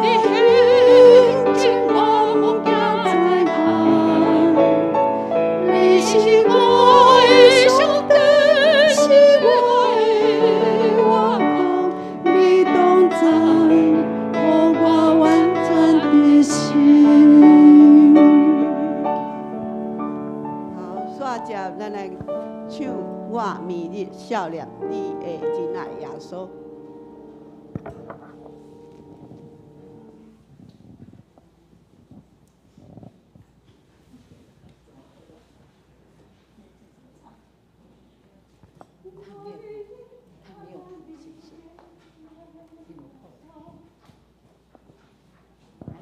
你行真我行知影，你是我的上帝，是我的倚靠，你同在，予我完全的心。好，煞接咱來唱《我明日笑臉你的真愛耶穌》。他沒有譜，是不是？你無譜。來。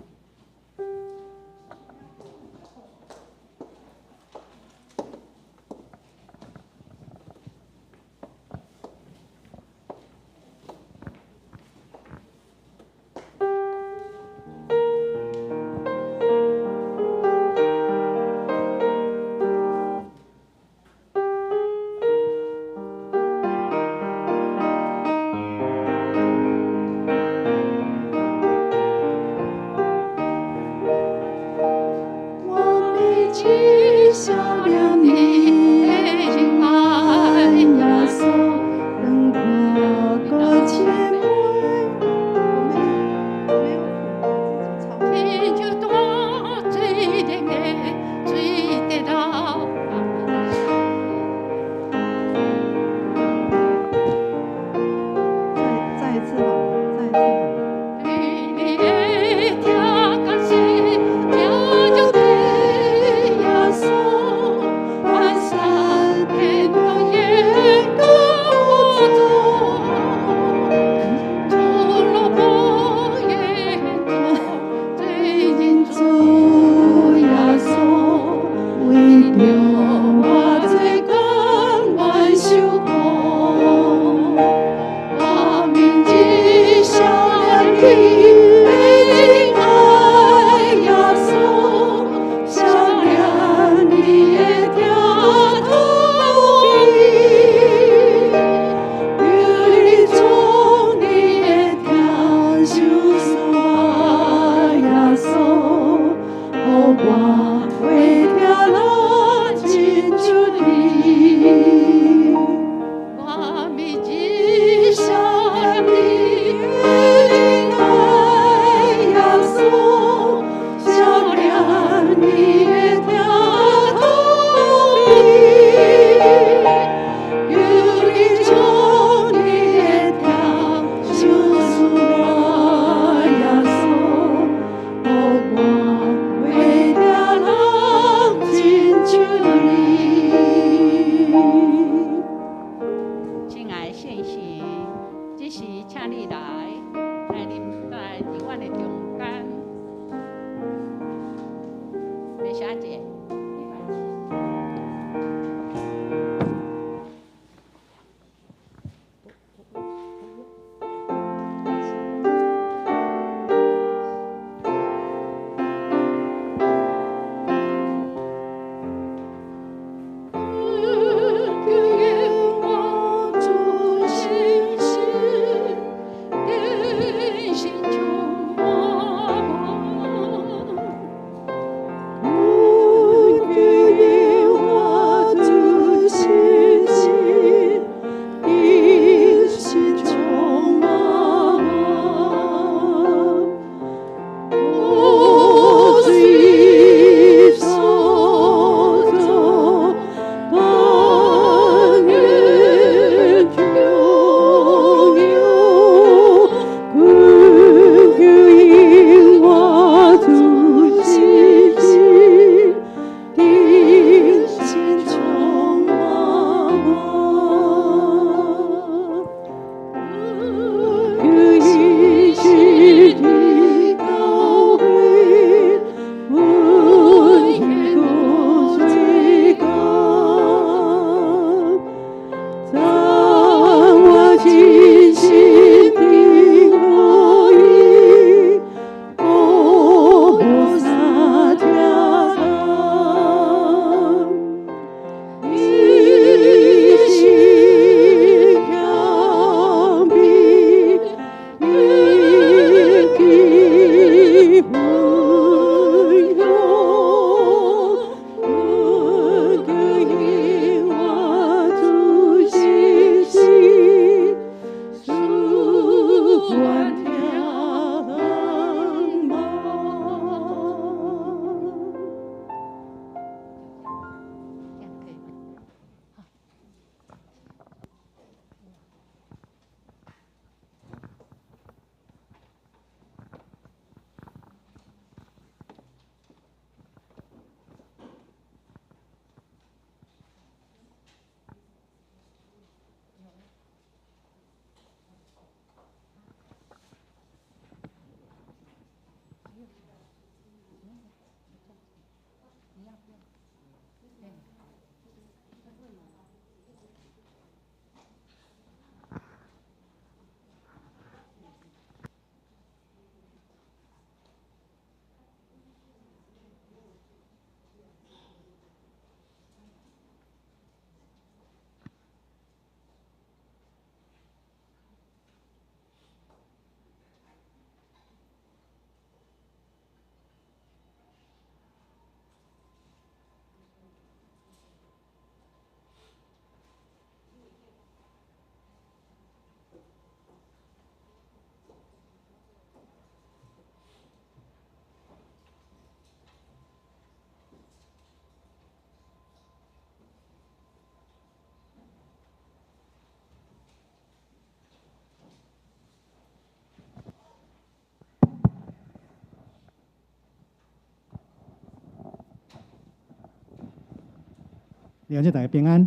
弟兄姊妹大家平安，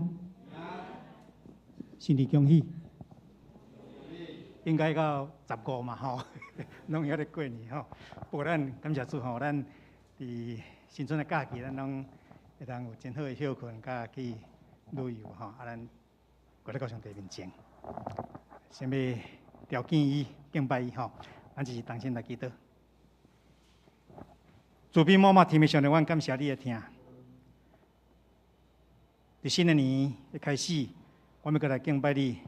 新年恭喜！應該到15嘛吼，攏會曉咧過年吼。不過咱感謝主吼，咱佇新春的假期，咱攏會當有真好的歇睏，佮去旅遊吼。啊，咱過來到上帝面前，啥物條件伊敬拜伊吼，咱就是同心來祈禱。慈悲滿滿天父上帝，阮感謝你的疼。佇新的年一開始，我們閣來敬拜你。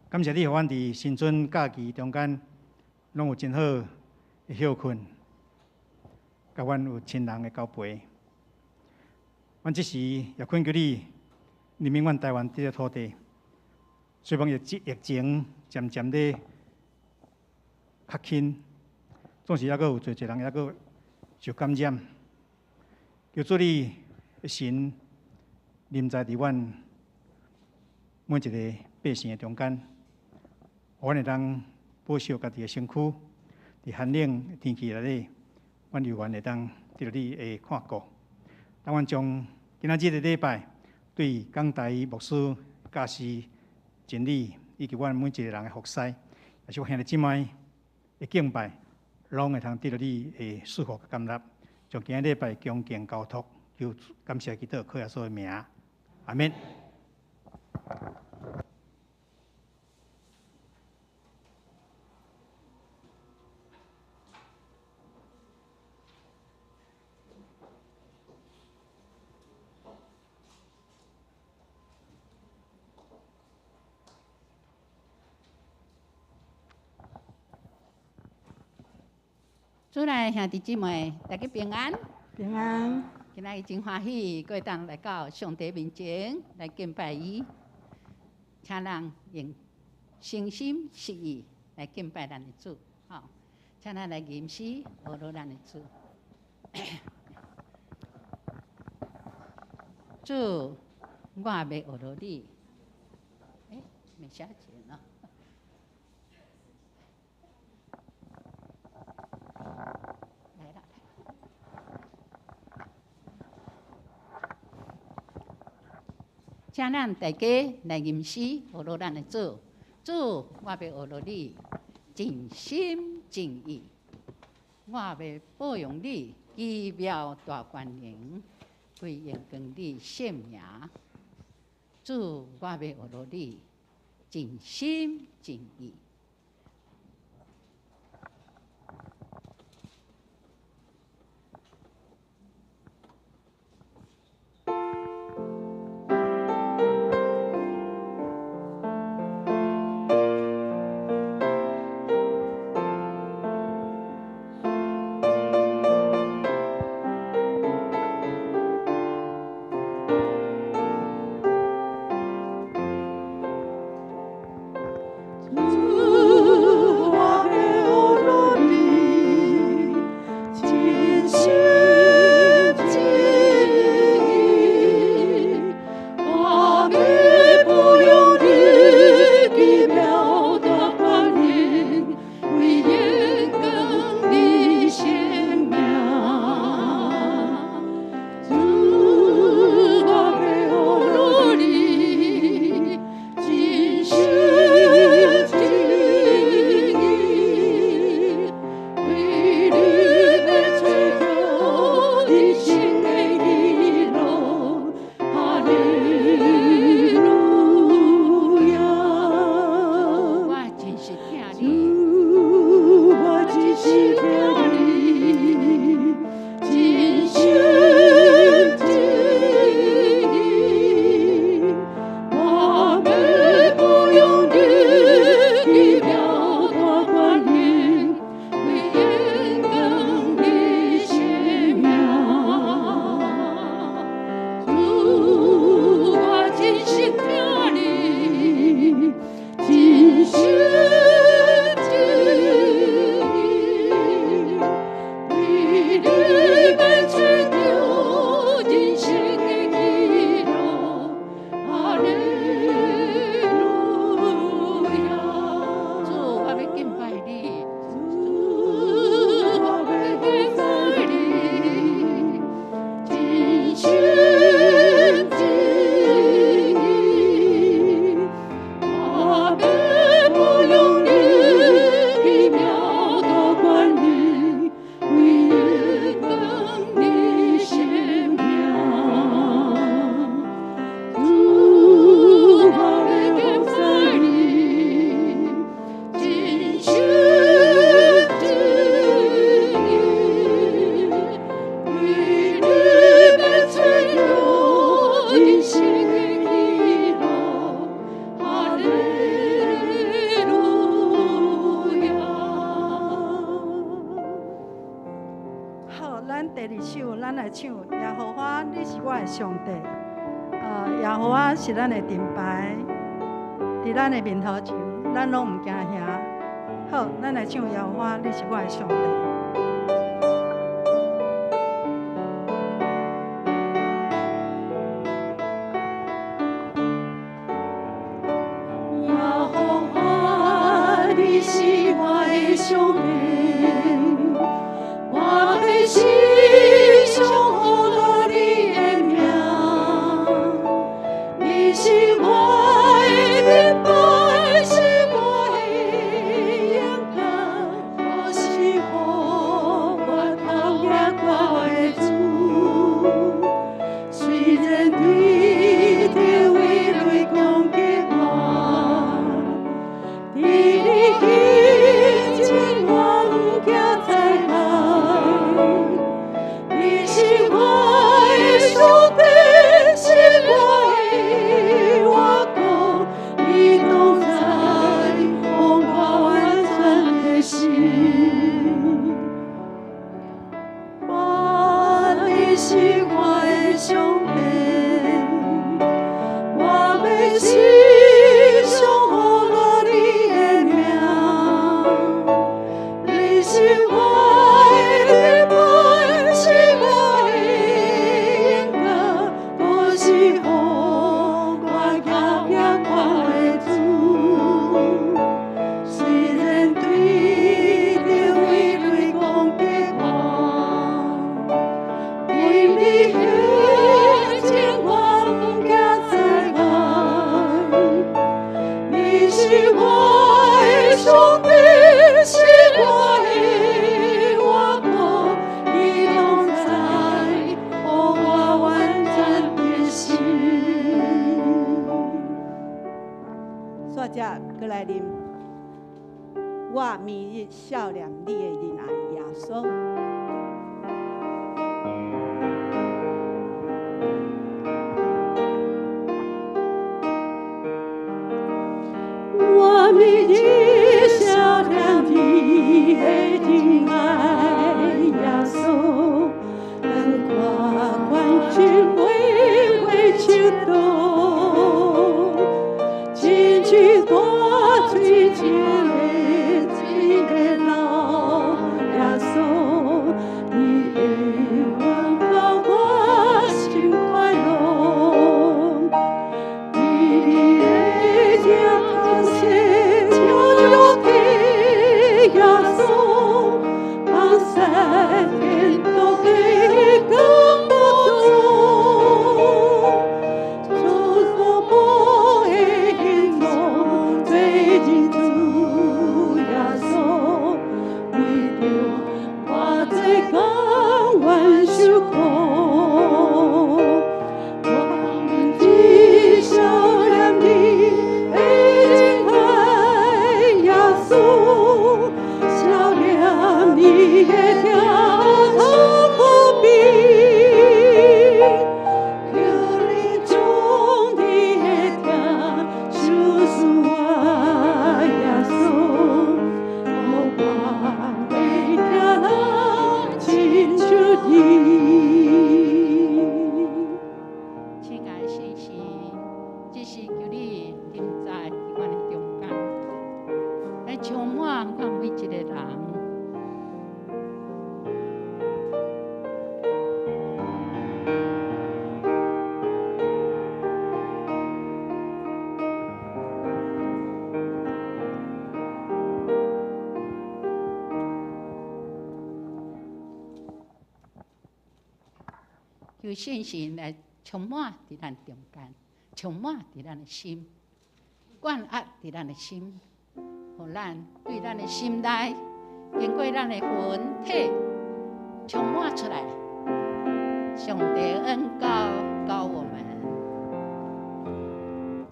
感謝你，予阮佇新春假期中間，攏有真好的歇睏，佮阮有親人的交陪。阮這時也懇求你，憐憫阮台灣這個土地。雖然疫情漸漸咧較輕，總是猶閣有濟濟人猶閣受感染。求主你的神臨在佇阮每一个百姓的中間，予阮會當保守家己的身軀，佇寒冷的天氣內底，阮猶原會當得著你的看顧。當阮將今仔日的禮拜對講台牧師教示真理，以及阮每一個人的服侍，也是我兄弟姊妹的敬拜，攏會通得著你的祝福佮甘納。將今仔禮拜恭敬交託，求感謝祈禱，靠耶穌的名，阿們。主內兄弟姊妹，大家平安。平安。今仔日真歡喜，閣會當來到上帝面前來敬拜伊，請咱用誠心實意來敬拜咱的主，吼！請咱來吟詩，學羅咱的主。主，我欲學羅你。欸，沒寫錢哦。來啦！請咱大家來吟詩，學羅咱的主。主，我欲學羅你，盡心盡意。我欲報揚你奇妙大權能，歸榮光你聖名。主，我欲學羅你，盡心盡意。主。咱第二首，咱來唱耶和華，你是我的上帝。耶和華是咱的盾牌，佇咱的面頭前，咱攏毋驚嚇。好，咱來唱耶和華，你是我的上帝。耶和華，你是我的上帝，我欲時常呼嚕你的名。你是我的盾牌，是我的勇敢，閣是予我頭舉高的主。雖然對著威雷攻擊我，佇你面前我毋驚災害。你是我的上帝，是我的倚靠，你同在，予我完全的心。我你是我的上帝，我欲時常呼嚕你的名。你是我的盾牌，是我的勇敢，閣是予我行行看的主。雖然對著威雷攻擊我，為你顯前我毋驚災害。你是我的上帝，是我的倚靠，你同在，予我完全的心。煞才閣來啉，我明日數念你的仁愛，耶穌。我明日數念你的仁愛，耶穌。當我環境危危受倒，親像大水一个一个流，耶穌，你的恩膏我心快樂。你的疼惜超越天耶穌，放山天都給更不足，主所無的形狀，最近主耶穌，為著我罪甘願受苦。我明日數念你的仁愛，耶穌，數念你的疼痛無比，求你將你的疼賞賜我，耶穌，予我的疼人親像你。親愛的聖神，這時求你臨在佇阮的中間，來充滿阮每一個人。求聖神來充滿佇咱中間，充滿佇咱的心，灌壓佇咱的心，予咱對咱的心內，經過咱的魂體充滿出來。上帝恩膏膏我們。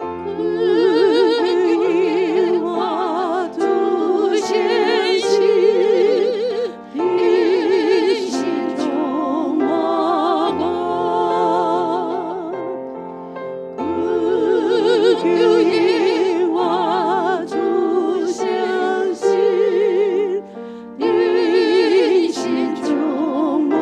求我主顯現，你心充滿我。求我主顯現，你心充滿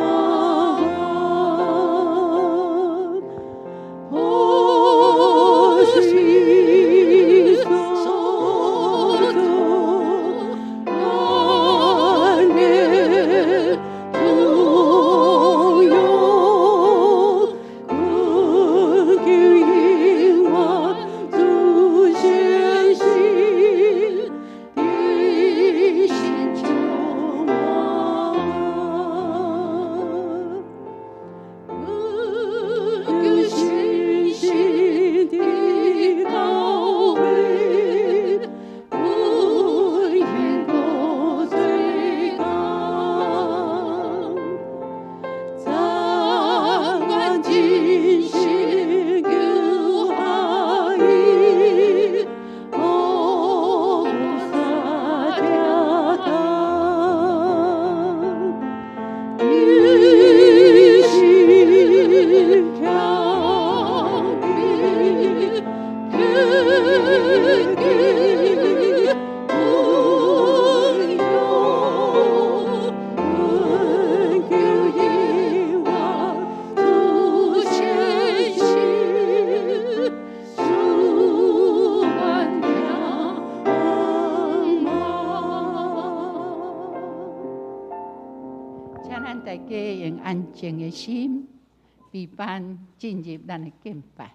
請咱大家用安靜的心，備辦進入咱的敬拜。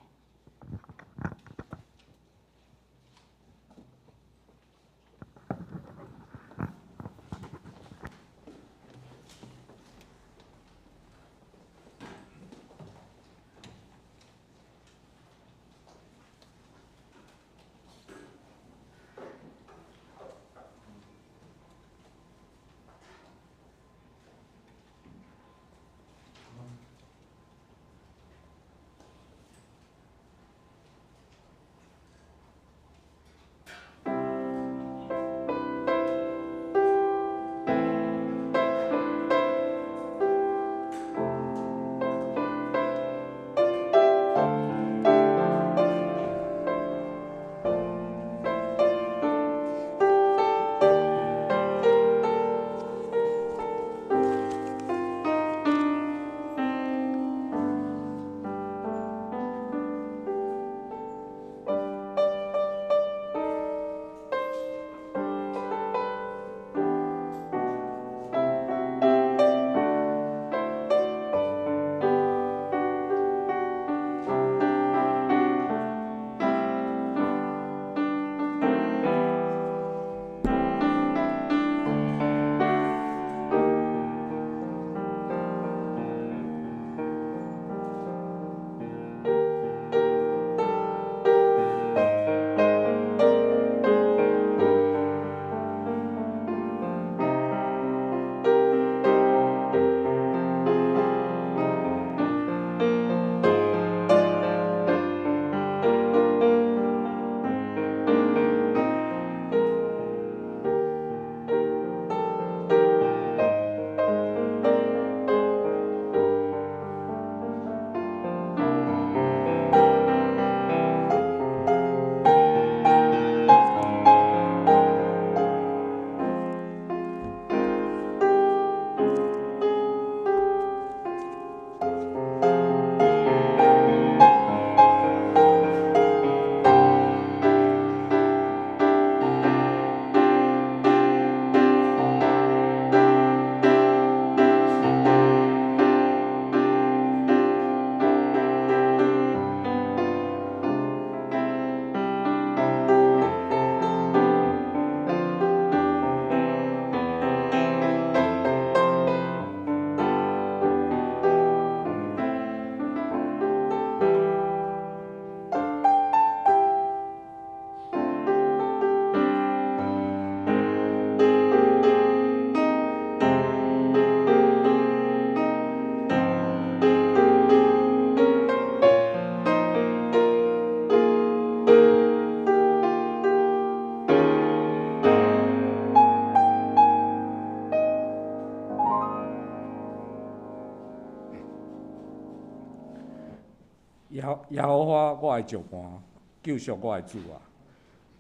耶和華我的石磐，救贖我的主啊！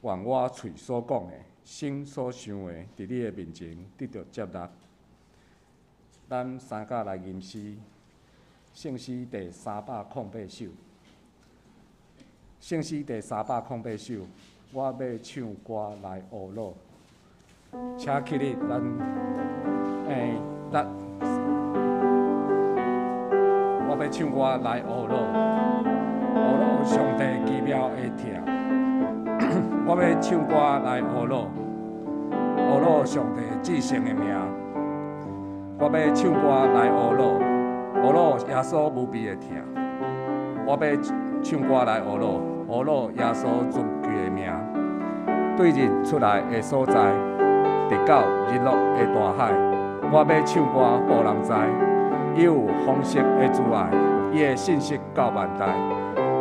願我喙所講的，心所想的，佇你的面前得著接納。咱三甲來吟詩，聖詩第308首。聖詩第308首，我欲唱歌來呵咾。請起立，咱我欲唱歌來呵咾。呵咾上帝奇妙的疼，我欲唱歌來呵咾，呵咾上帝至聖的名。我欲唱歌來呵咾，呵咾耶穌無比的疼。我欲唱歌來呵咾，呵咾耶穌尊貴的名。對日出來的所在，直到日落的大海，我欲唱歌予人知，伊有豐盛的慈愛，伊的信實到萬代。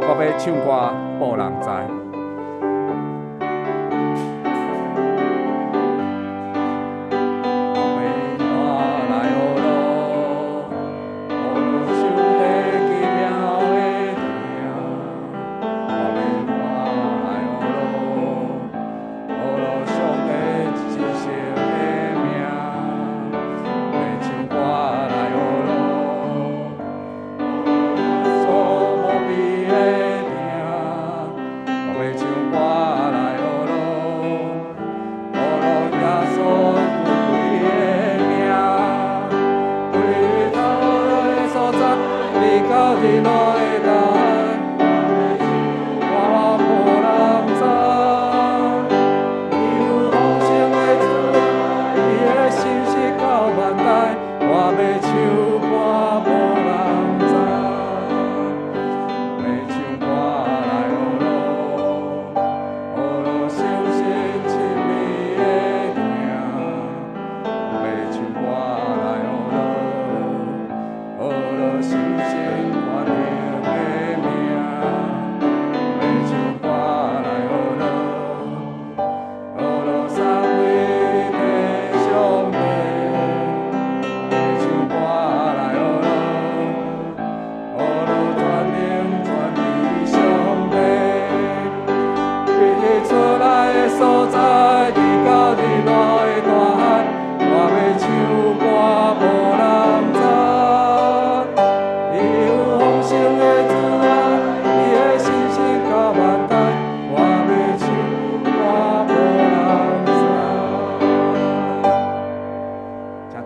我欲唱歌予人知。我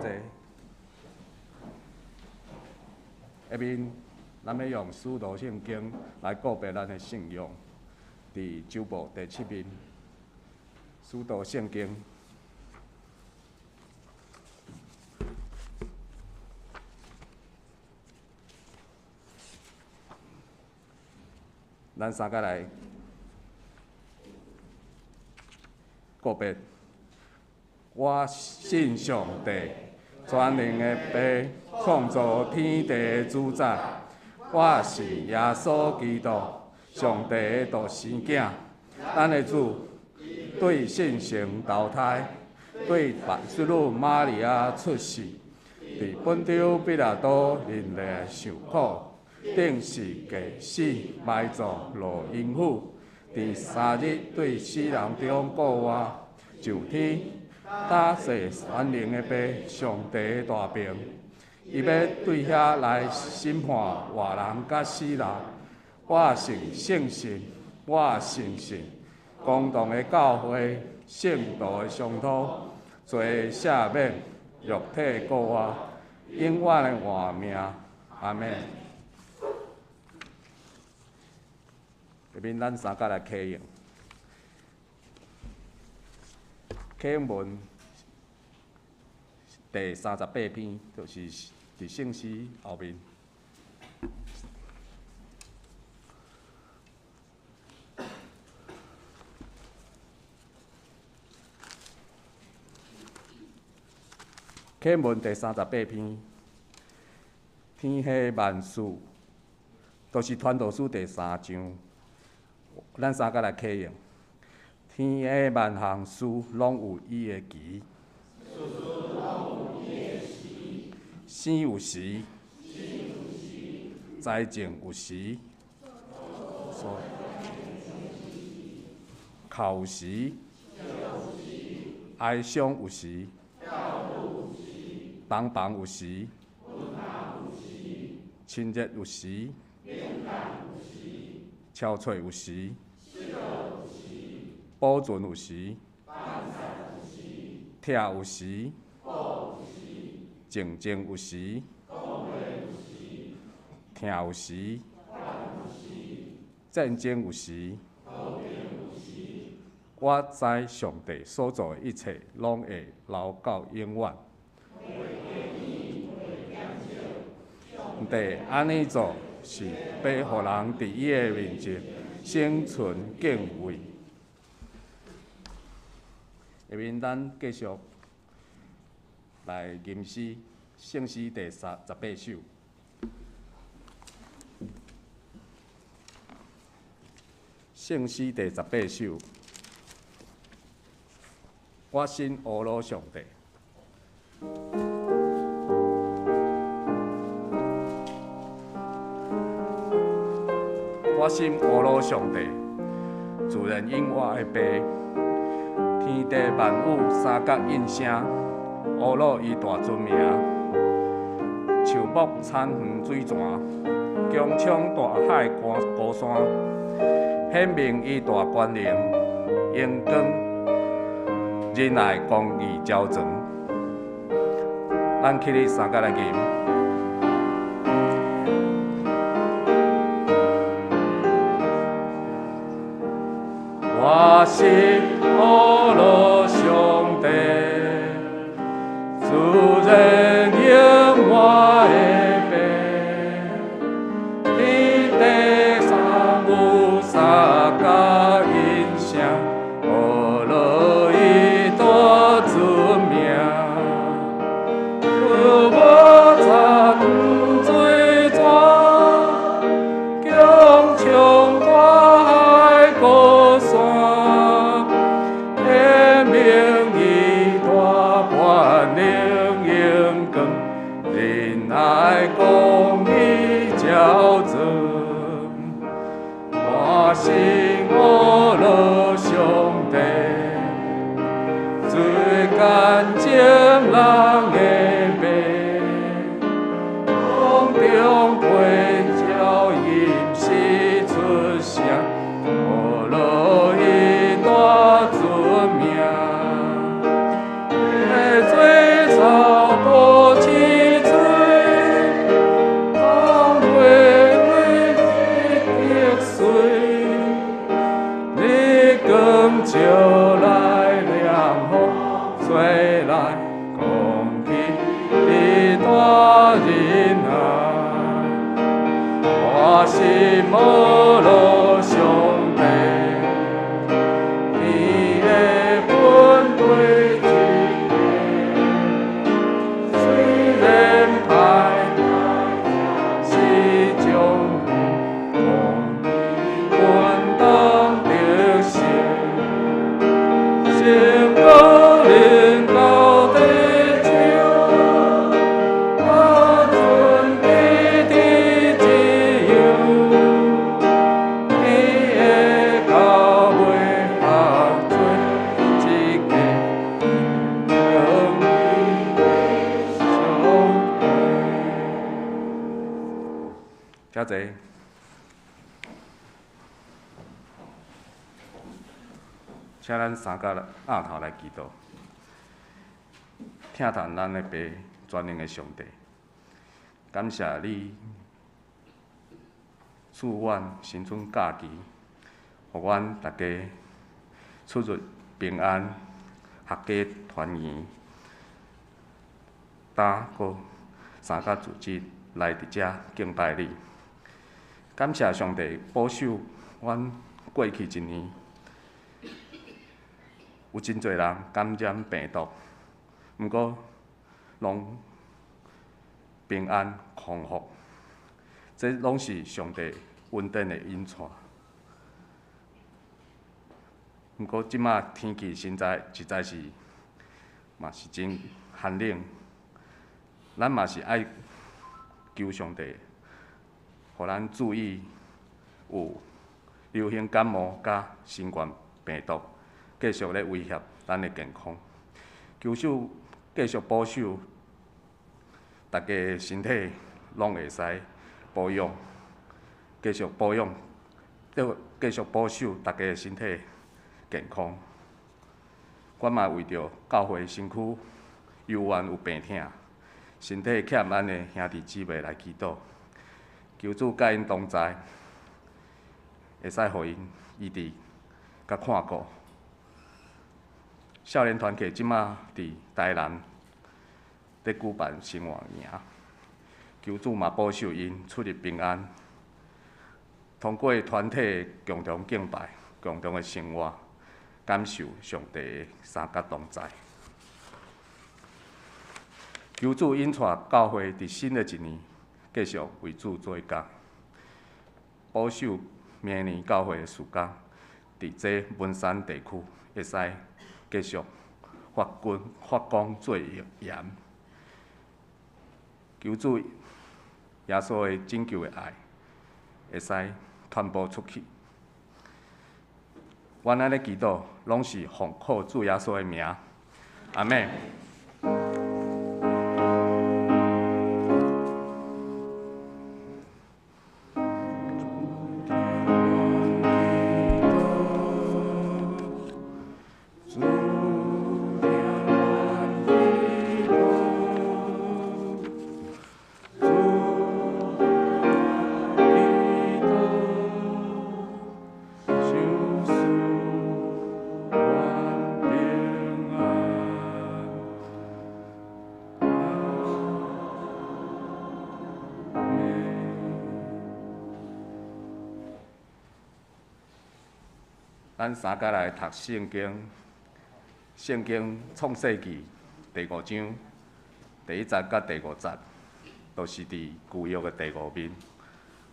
請坐。下面，咱欲用使徒聖經來告白咱的信仰，佇周報第七面，使徒聖經。咱三个來告白。我信上帝，全能的父，創造天地的主宰。我信耶穌基督，上帝的獨生囝，咱的主，對聖神投胎，對萬女瑪利亞出世，佇本丟彼拉多人類受苦，釘十架死，埋葬落陰府，第三日對死人中復活，上天。搭坐全能的父，上帝的大爿，伊欲對遐來審判活人佮死人。我信聖神，我相信公同的教會，聖徒的相托，罪赦免，肉體復活，永遠的活命。阿們。下面咱三个來啟用。啟用文第38篇，就是佇聖詩後面。啟用文第38篇，天下萬事，就是傳道書第三章。咱三个來啟用。天下萬項事，攏有伊的期。生有時，栽種有時，哭有時，哀傷有時，同房有時，親熱有時，憔悴有時，保存有時，拆有時，靜靜有時，疼有時，戰爭有時。我知上帝所做的一切，攏會留到永遠。上帝按呢做，是欲予人佇伊的面前生存敬畏。下面咱繼續來吟詩，聖詩第18首。聖詩第18首，我心呵咾上帝。我心呵咾上帝，自然應我的父。天地萬物三角應聲，呵咾伊大尊名。樹木田園水泉，穹蒼大海高山，顯明伊大權能，榮光仁愛公義昭彰。咱起立三角來吟。我心呵咾上帝，自然應我的父。天地三有三角音聲，呵咾伊大尊名。樹木田園水泉，穹蒼大海高山。仁愛公義昭彰，我心呵咾上帝，最乾淨人的父，空中飛鳥吟詩出聲，呵咾伊大尊名，水草大學上帝，你的本對一个，雖然歹，是將講阮當得勝，成功恁到地上，我准备的自由，你会到尾合做一个光上帝。请坐。请咱三甲额头来祈祷，疼叹咱的爸全能的上帝，感谢你赐阮新春假期，予阮大家出入平安，合家团圆，今阁三甲组织来伫遮敬拜你。感谢上帝保守阮过去一年，有真濟人感染病毒，毋過攏平安康復，這攏是上帝恩典的引帶。毋過這馬天氣實在是嘛是真寒冷，咱嘛是愛求上帝，予咱注意有流行感冒佮新冠病毒繼續咧威脅咱的健康，求主繼續保守大家身體攏會使保養，繼續保養，繼續保守大家身體健康。我嘛為著教會身軀猶原有病痛，身體欠安的兄弟姊妹來祈禱，求主佮𪜶同在，會使予𪜶醫治佮看顧。少年團契這馬佇台南咧舉辦生活營，求主嘛保守𪜶出入平安，通過團體共同敬拜、共同的生活，感受上帝的三角同在。求主引帶教會佇新的一年繼續為主做工，保守明年教會的事工，佇這文山地區會使繼續發光發光做鹽，求主耶穌的拯救的愛會使傳播出去。阮按呢祈禱，攏是奉靠主耶穌的名，阿們。咱三家來讀聖經，聖經創世記第五章第一節佮第五節，都是佇舊約的第五面。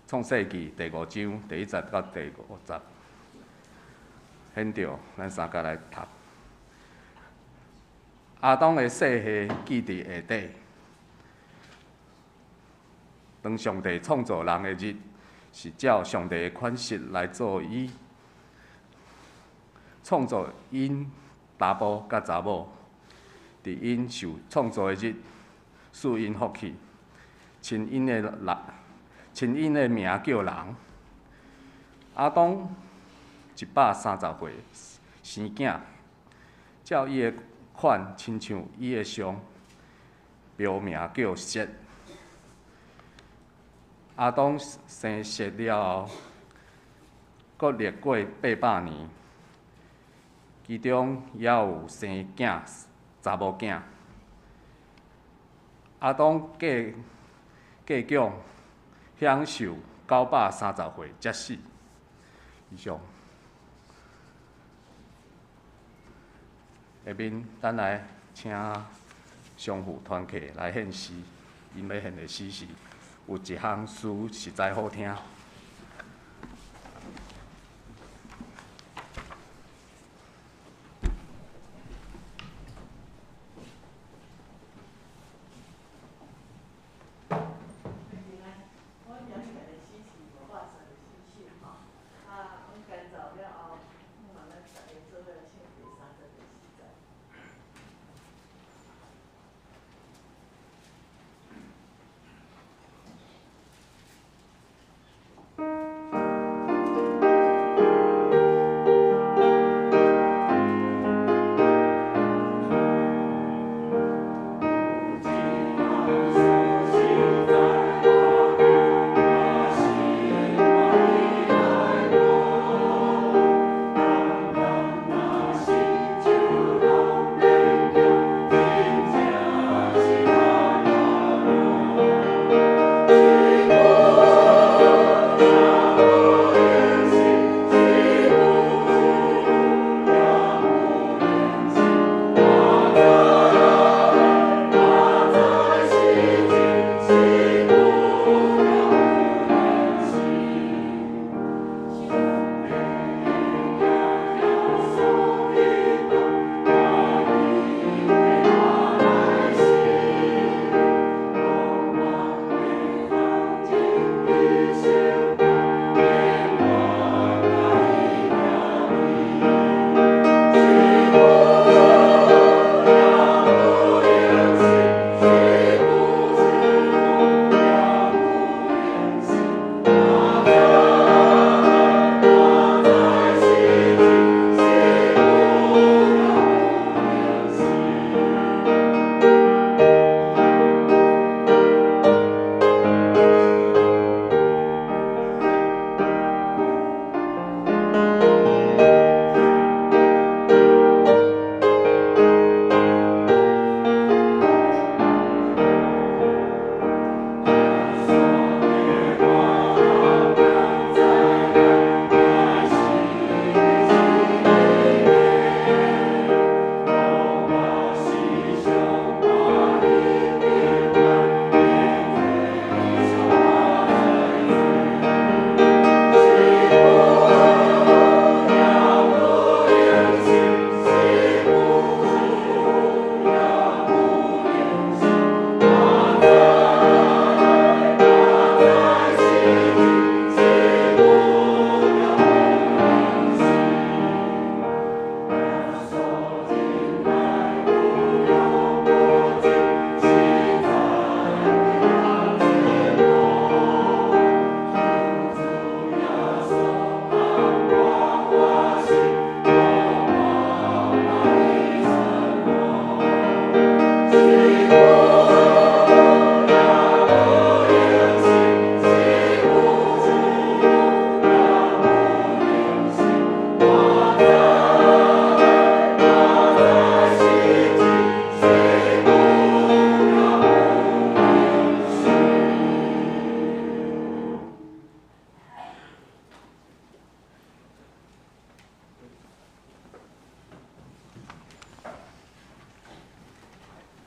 創世記第五章第一節佮第五節，現著咱三家來讀。亞當的世系記佇下底，當上帝創造人的日，是照上帝的款式來做伊。創造𪜶查埔佮查某，佇𪜶受創造的日，賜𪜶福氣，稱𪜶的人，稱𪜶的名叫人。亞當130歲生囝，照伊的款，親像伊的像，標名叫設。亞當生設了後，閣歷過800年。其中也有生囝、查某囝。亞當過過享享受930歲才死。以上。下面咱來請上副團客來獻詩，𪜶欲獻的詩是有一項詩實在好聽。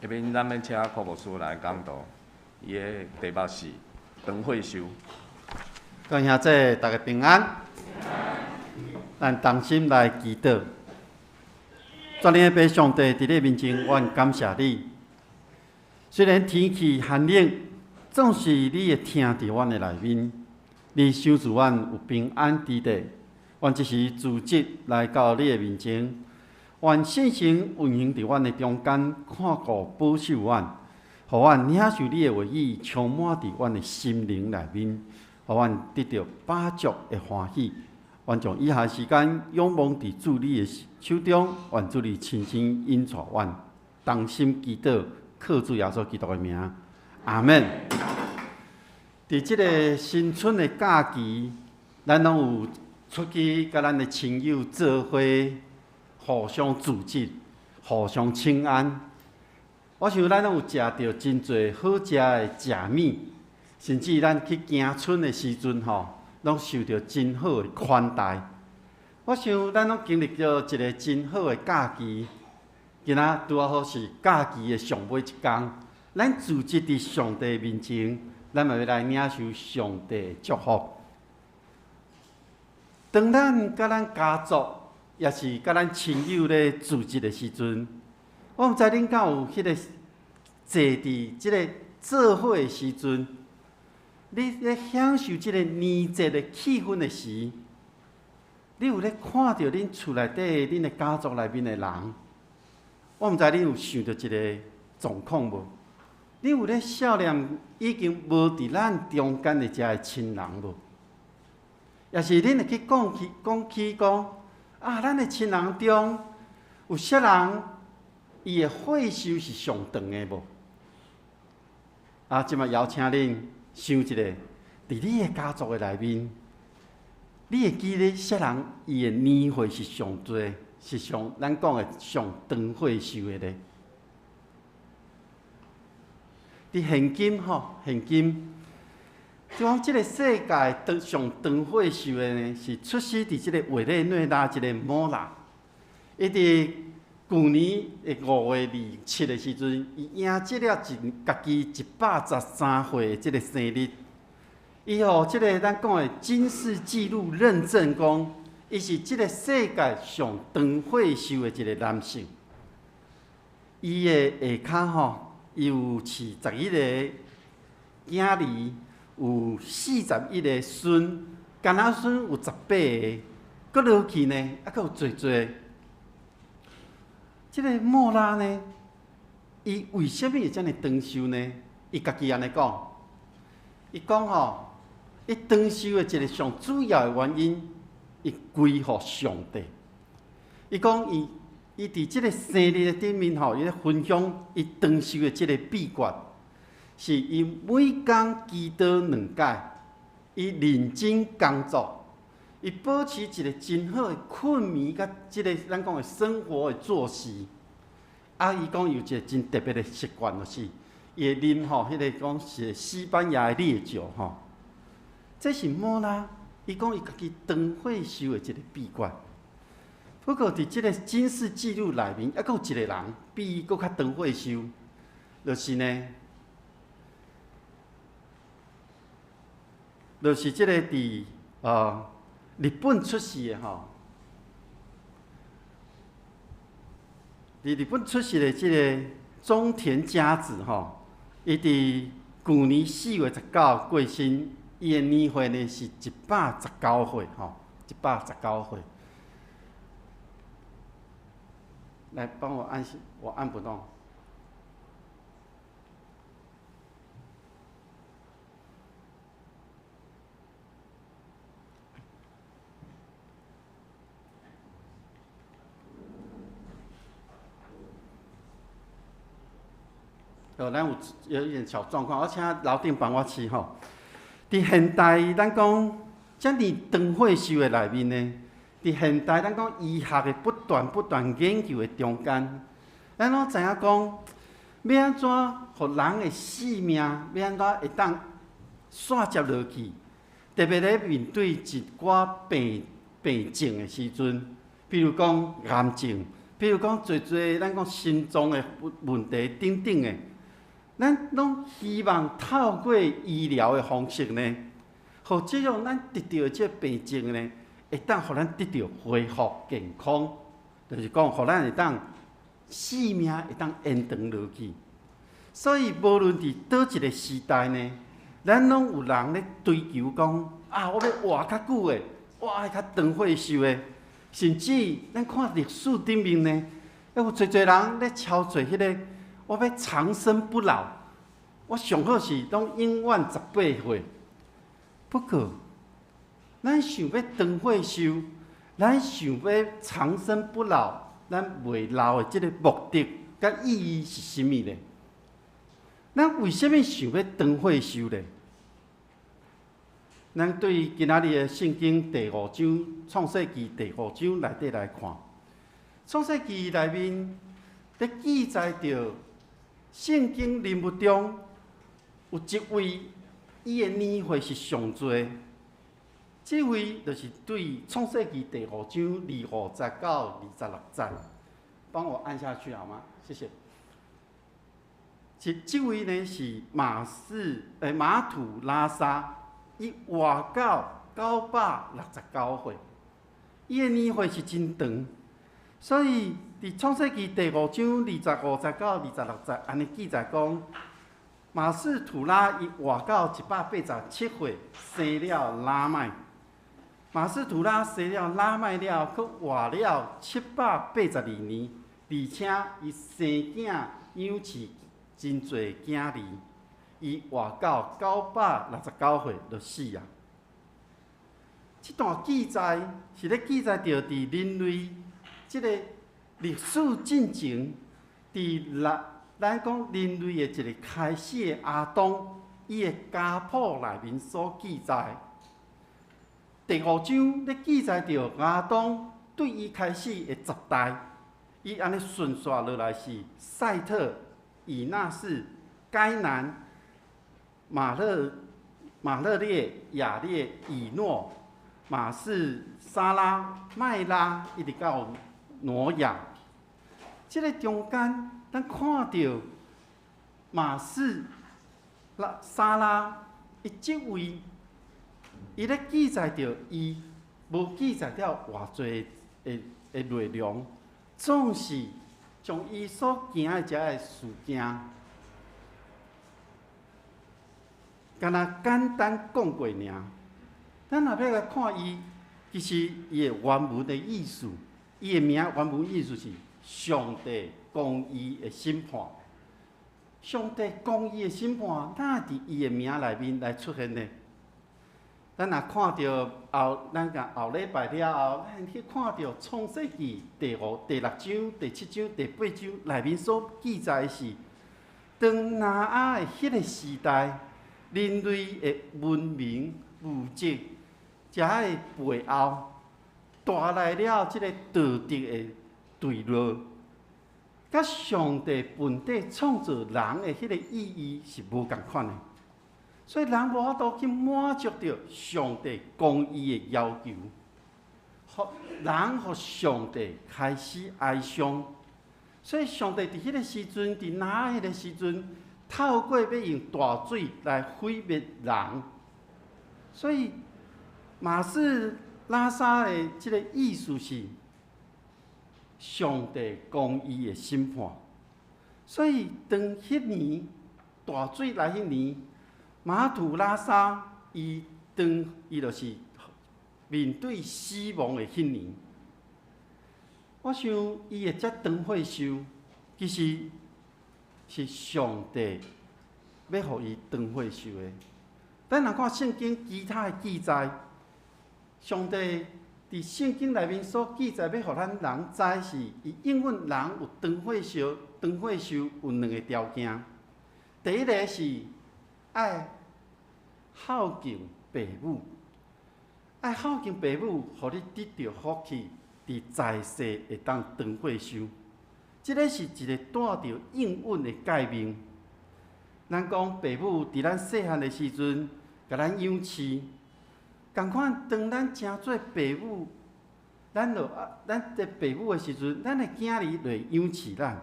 下面咱欲請柯牧師來講道，伊的題目是長歲壽。各位兄弟，大家平安。咱同心來祈禱。全能的父上帝，佇你面前，阮感謝你。雖然天氣寒冷，總是你會疼佇阮的內面。你賞賜阮有平安之地。阮這時組織來到你的面前，願聖神運行佇阮的中間，看顧保守阮，予阮領受你的話語，充滿佇阮的心靈內面，予阮得著飽足的歡喜。願將以下時間仰望佇主你的手中，願主你親身引帶阮，同心祈禱，靠主耶穌基督的名，阿們。佇這个新春的假期，咱攏有出去佮咱的親友做伙，互相組織，互相請安。我想咱攏有食著真濟好食的食物，甚至咱去行村的時陣吼，攏受著真好的款待。我想咱攏經歷著一个真好的假期，今仔拄仔好是假期的上尾一工，咱聚集佇上帝面前，咱嘛欲來領受上帝的祝福。當咱佮咱家族，抑是佮咱親友咧聚集的時陣，我毋知恁敢有彼个坐佇這个做伙的時陣，你咧享受這个年節的氣氛的時，你有咧看著恁厝內底恁的家族內面的人，我毋知恁有想著一个狀況無？你有咧想念已經無佇咱中間的遮的親人無？抑是恁會去講起講起講啊，咱的親人中有啥人伊的歲數是上長的無？啊，這擺邀請恁想一下，佇你的家族的內面，你會記得啥人伊的年歲是上濟，是上咱講的上長歲數的咧？佇現今吼，現今。就講這个世界長上長歲數的呢，是出世佇這个委內瑞拉一个摩拉。伊佇舊年的5月27的時陣，伊迎接了一家己113歲的這个生日。伊予這个咱講的金氏紀錄認證講，伊是這个世界上長歲數的一个男性。伊的下跤吼，伊有飼11个囝兒。有41个孫，干仔孫有18个，閣落去呢，猶閣有濟濟。這个莫拉呢，伊為啥物會遮爾長壽呢？伊家己按呢講，伊講吼，伊長壽的一个上主要的原因，伊歸予上帝。伊講伊伊佇這个生日的頂面吼，伊咧分享伊長壽的這个秘訣。是伊每工祈禱兩擺，伊認真工作，伊保持一个真好的睏眠佮這个咱講的生活的作息。啊，伊講有一个真特別的習慣，就是伊會啉吼，彼个講是西班牙的烈酒吼。這是莫拉，伊講伊家己長歲數的一个秘訣。不過佇這个金氏紀錄內面，猶閣有一个人比伊閣較長歲數，就是呢。就是這个佇日本出世的吼，佇日本出世的這个中田佳子吼，伊佇舊年4月19過身，伊的年歲呢是119歲吼，119歲。來幫我按，我按不動。哦，咱有有一點小狀況，我請樓頂幫我試吼。佇現代，咱講遮爾長歲數的內面呢，佇現代咱講醫學的不斷不斷研究的中間，咱攏知影講，欲按怎予人的性命，欲按怎會當煞接落去？特別咧面對一寡病病症的時陣，比如講癌症，比如講濟濟咱講心臟的問題等等的。咱攏希望透過醫療的方式呢，予這種咱得著的這個病症呢，會當予咱得著恢復健康，就是講予咱會當性命會當延長落去。所以無論佇佗一个時代呢，咱攏有人咧追求講啊，我欲活較久的，我愛較長歲數的，甚至咱看歷史頂面呢，猶有濟濟人咧操作彼个。我欲長生不老，我上好是攏永遠18歲。不過，咱想欲長歲數，咱想欲長生不老，咱袂老的這个目的佮意義是啥物呢？咱為啥物想欲長歲數呢？咱對今仔日的聖經第五章創世記第五章內底來看，創世記內面咧記載著。聖經人物中有一位伊的年歲是上濟。這位就是對創世記第五章25節到26節，幫我按下去好嗎？謝謝。是這位呢是馬士欸瑪土拉沙，伊活到969歲，伊的年歲是真長，所以佇創世記第五章25節到26節，按呢記載講，瑪斯土拉伊活到187歲，生了拉麥。瑪斯土拉生了拉麥了，閣活了782年，而且伊生囝養飼真濟囝兒，伊活到969歲就死啊。這段記載是咧記載著佇人類這个歷史進程，佇咱咱講人類的一个開始的亞當，伊的家譜內面所記載。第五章咧記載著亞當對伊開始的十代，伊按呢順紲落來是賽特、以納士、該南、馬勒列、雅列、以諾、瑪士沙拉、麥拉，一直到挪亞。這个中間，咱看著瑪士拉沙拉，伊這位，伊咧記載著伊，無記載著偌濟的的內容，總是將伊所行的這个事件，敢若簡單講過爾。咱若欲來看伊，其實伊的原文的意思，伊的名原文意思是上帝公義的審判。上帝公義的審判，哪佇伊的名內面來出現呢？咱若看著後，咱共後禮拜了後，咱去看著創世記第五、第六章、第七章、第八章內面所記載的是，當挪亞的彼个時代，人類的文明物質，遮的背後，帶來了這个道德的墜落，佮上帝本底創造人的彼个意義是無仝款的。所以人無法度去滿足著上帝公義的要求，予人予上帝開始哀傷。所以上帝佇彼个時陣，佇挪亞彼个時陣，透過欲用大水來毀滅人。所以瑪斯拉沙的這个意思是上帝公義的審判。所以當彼年大水來彼年，瑪土拉沙伊當伊就是面對死亡的彼年，我想伊會遮長歲壽，其實是上帝欲予伊長歲壽的。咱若看聖經其他的記載，上帝佇聖經內面所記載，欲予咱人知是，伊應允人有長歲壽，長歲壽有兩个條件。第一个是愛孝敬父母，愛孝敬父母，予你得著福氣，佇在世會當長歲壽。這个是一个帶著應允的誡命。咱講父母佇咱細漢的時陣，共咱養飼，仝款當咱成做父母，咱就啊，咱佇父母的時陣，咱的囝兒就會養飼咱。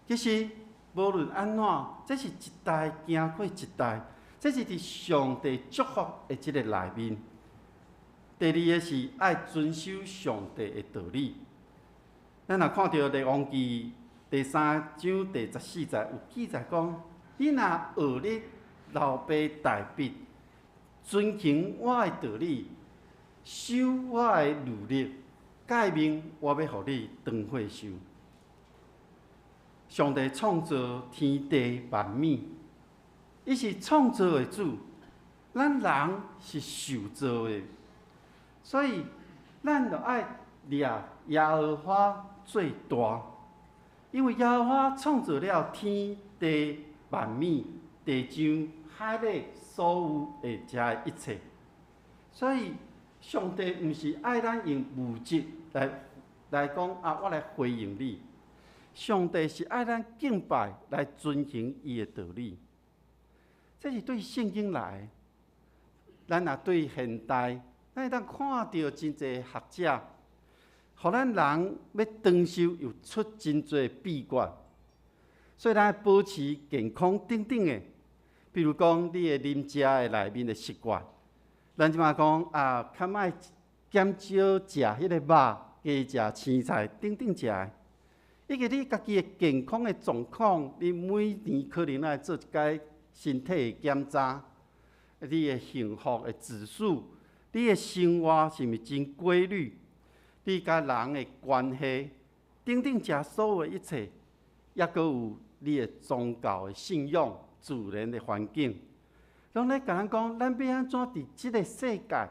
其實無論按怎，這是一代行過一代，這是佇上帝祝福的這个內面。第二个是愛遵守上帝的道理。咱若看著列王記第三章第14節有記載講：你若學你老爸大衛，遵行我的道理，守我的律例誡命，我欲予你長歲壽。上帝創造天地萬物，伊是創造的主，咱人是受造的，所以咱著愛掠耶和華做大，因為耶和華創造了天地萬物、地上海裏所有的這一切，所以上帝毋是愛咱用物質來來講啊，我來回應你。上帝是愛咱敬拜來遵行伊的道理。這是對聖經來的。咱若對現代，咱會當看著真濟學者，予咱人欲長壽，又出真濟秘訣。所以咱愛保持健康等等的，比如講你的啉食的內面的習慣，咱這馬講啊，較莫減少食彼个肉，加食青菜等等食的，以及你家己的健康的狀況，你每年可能愛做一擺身體的檢查，你的幸福的指數，你的生活是毋是真規律，你佮人的關係等等，食所有的一切，抑閣有你的宗教的信仰、自然的環境，攏咧共咱講，咱欲按怎佇這个世界，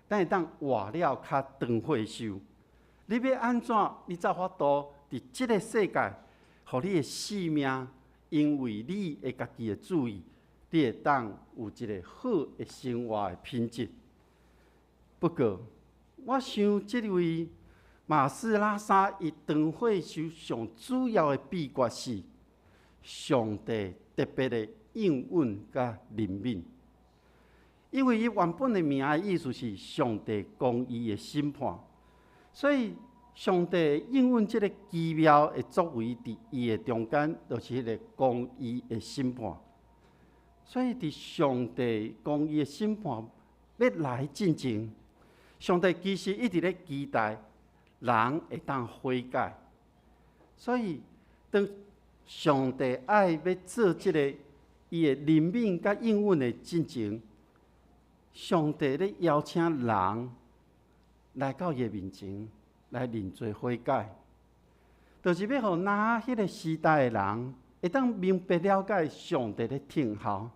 咱會當活了較長歲壽？你欲按怎？你才有法度佇這个世界，予你的性命，因為你的家己的注意，你會當有一个好的生活的品質。不過，我想這位馬斯拉沙伊長歲壽上主要的秘訣是上帝特別的應允佮憐憫，因為伊原本的名的意思是上帝公義的審判，所以上帝應允這个奇妙的作為佇伊的中間，就是彼个公義的審判。所以佇上帝公義的審判欲來進前，上帝其實一直咧期待人會當悔改。所以當上帝愛欲做這个伊的憐憫佮應允的進前，上帝咧邀請人來到伊的面前來認罪悔改，就是欲予挪亞彼个時代的人會當明白了解上帝咧聽候。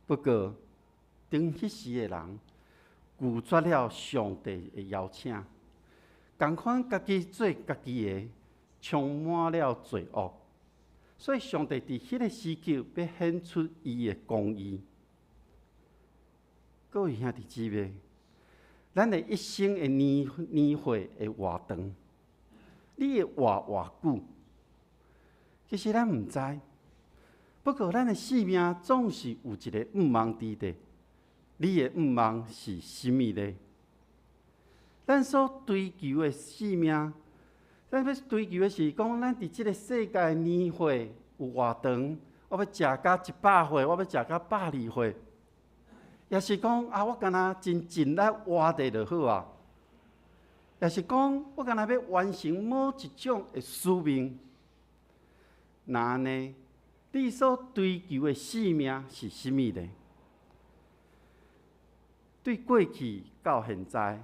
不過，當彼時的人拒絕了上帝的邀請，仝款家己做家己的，充滿了罪惡。所以，上帝佇彼个時刻欲顯出伊的公義。各位兄弟姊妹，咱的一生的年年歲會偌長？你會活偌久？其實咱毋知。不過，咱的性命總是有一个願望佇咧。你的願望是啥物呢？咱所追求的性命，咱欲追求的是講，咱佇這个世界年歲有偌長？我欲食到100歲，我欲食到120歲，抑是講啊，我敢若真盡力活著就好啊。抑是講我敢若欲完成某一種的使命。若按呢，你所追求的性命是啥物呢？對過去到現在，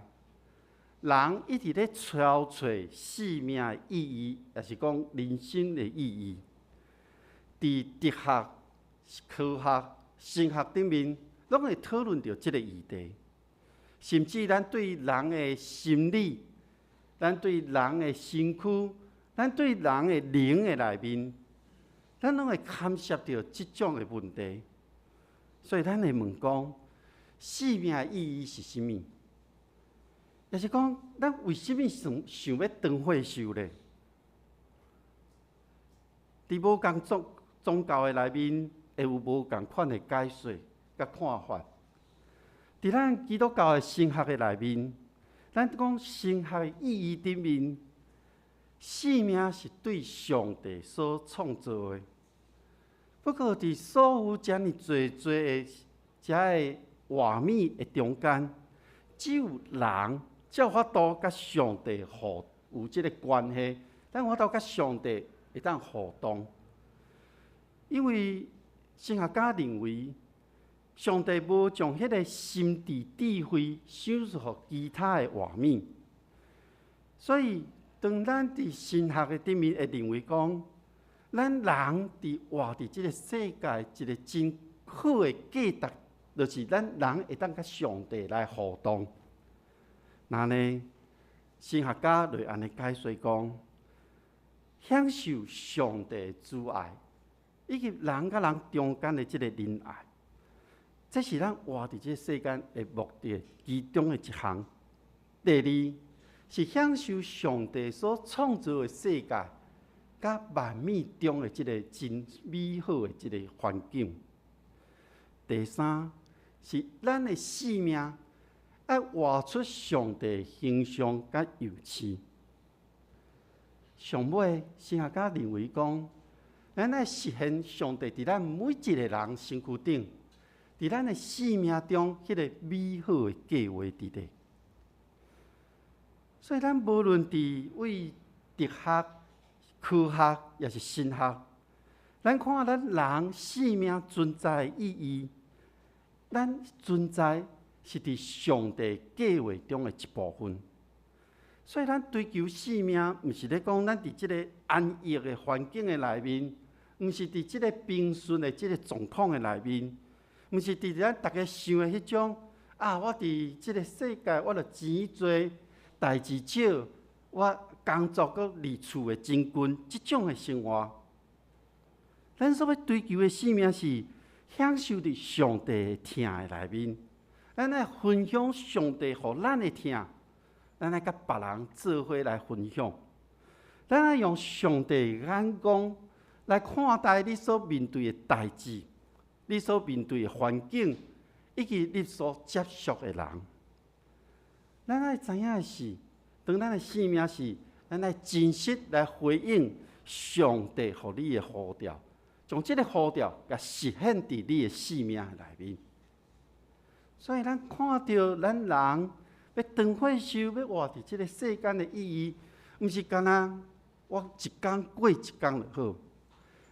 人一直咧搜揣生命的意義，抑是講人生的意義。佇哲學、科學、神學頂面，攏會討論著這个議題。甚至咱對人的心理，咱對人的身軀，咱對人的靈的內面，咱攏會牽涉著這種的問題。所以咱會問講，生命的意義是啥物？抑是講，咱為啥物想想欲長歲壽咧？佇無仝宗教的內面，會有無仝款的解說佮看法。佇咱基督教的神學的內面，咱講神學的意義頂面，生命是對上帝所創造的。不過，佇所有遮爾濟濟的遮个活物的中間，只有人才有法度佮上帝互有這个關係，咱有法度佮上帝會當互動。因為神學家認為，上帝無將彼个心智智慧賞賜予其他的活物，所以當咱佇神學的頂面會認為講，咱人佇活佇這个世界一个真好的價值，就是咱人會當佮上帝來互動。那呢，神學家就按呢解說講，享受上帝的慈愛，以及人佮人中間的這个仁愛，這是咱活佇這个世間的目的其中的一項。第二是享受上帝所創造的世界，佮萬物中的這个真美好的這个環境。第三是咱的生命愛活出上帝形象佮樣式。上尾，神學家認為講，咱愛實現上帝佇咱每一個人身軀頂，佇咱的生命中彼个美好的計劃佇咧。所以，咱無論佇位哲學、科學，抑是神學，咱看咱人生命存在的意義，咱存在是佇上帝計劃中的一部分。所以，咱追求生命，毋是咧講咱佇這个安逸的環境的內面，毋是佇這个平順的這个狀況的內面，毋是佇咱逐家想的彼種啊！我佇這个世界，我著錢濟，代誌少，我工作閣離厝會真近，這種的生活。咱所欲追求的生命是享受佇上帝的疼的內面，咱愛分享上帝予咱的疼。咱愛佮別人做伙來分享，咱愛用上帝的眼光來看待你所面對的代誌，你所面對的環境，以及你所接觸的人。咱愛知影的是，當咱的生命是，咱愛真實來回應上帝予你的呼召，將這个呼召共實現佇你的生命內面。所以，咱看著咱人欲當歲壽，欲活佇這个世間的意義，毋是干焦我一工過一工就好。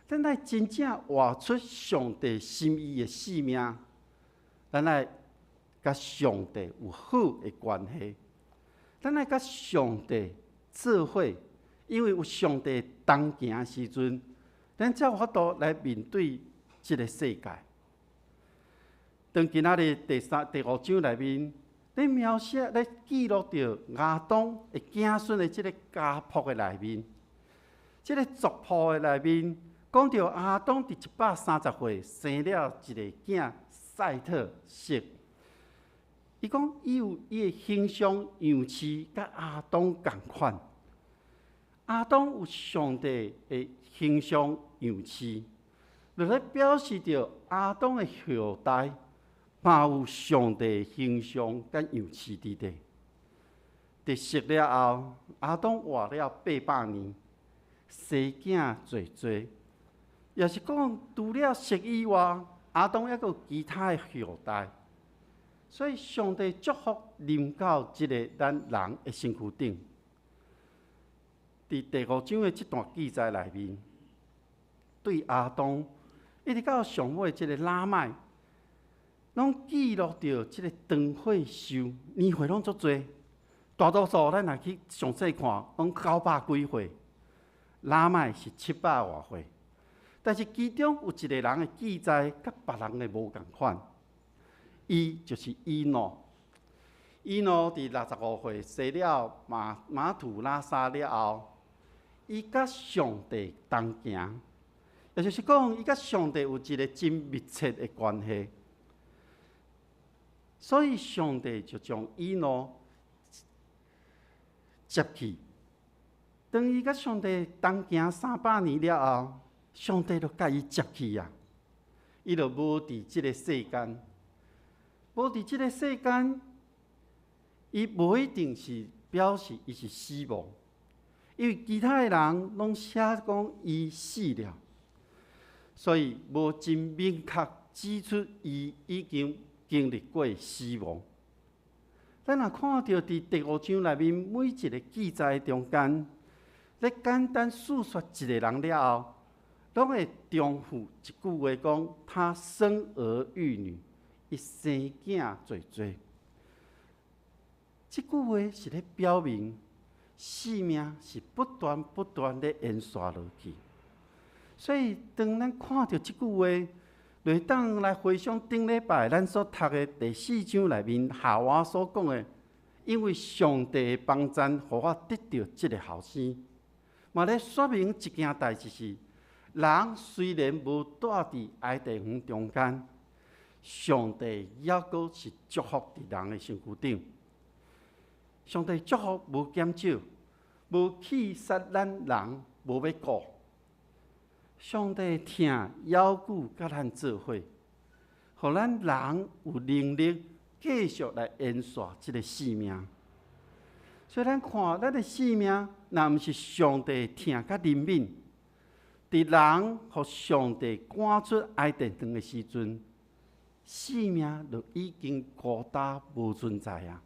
咱愛真正活出上帝心意的生命，咱愛佮上帝有好的關係，咱愛佮上帝做伙，因為有上帝同行的時陣，咱才有法度來面對這个世界。當今仔日第三、第五章內面，咧描寫、咧記錄著亞當的子孫的這个家譜的內面，這个族譜的內面，講著亞當佇130歲生了一個囝賽特悉。伊講伊有伊的形象樣式，佮亞當仝款。亞當有上帝的形象樣式，就咧表示著亞當的後代嘛有上帝形象佮樣式佇咧。佇死了後，亞當活了800年，生囝濟濟。也是講，除了悉以外，亞當猶閣有其他的後代。所以，上帝祝福臨到這个咱人的身軀頂。佇第五章的這段記載內面，對亞當一直到上尾這个喇麥，攏記錄著這个長歲壽，年歲攏足濟。大多數咱若去詳細看，攏900幾歲，喇麥是700外歲。但是其中有一個人的記載，佮別人的無仝款。伊就是以諾。以諾佇65歲生了瑪瑪土拉撒了後，伊佮上帝同行，也就是講，伊佮上帝有一個真密切的關係。所以上帝就將以諾接去。當伊佮上帝同行300年了後，上帝就共伊接去啊！伊就無佇這个世間，無佇這个世間，伊無一定是表示伊是死亡，因為其他的人攏寫講伊死了，所以無真明確指出伊已經經歷過死亡。咱若看著佇第五章內面每一个記載中間，咧簡單敘述一个人了後，攏會重複一句話講：他生兒育女，伊生囝濟濟。這句話是咧表明，生命是不斷不斷咧延續落去。所以，當咱看著這句話，就會當來回想頂禮拜咱所讀的第四章內面夏娃所講的，因為上帝的幫贊，予我得著這个後生，嘛咧說明一件代誌是，人雖然無蹛佇伊甸園中間，上帝猶閣是祝福佇人的身軀頂。上帝祝福無減少，無棄殺咱人，無欲顧。上帝疼猶久佮咱做伙，予咱人有能力繼續來延續這个性命。所以咱看咱的性命，若毋是上帝疼佮憐憫，佇人予上帝趕出伊甸園的時陣，性命就已經孤單無存在啊！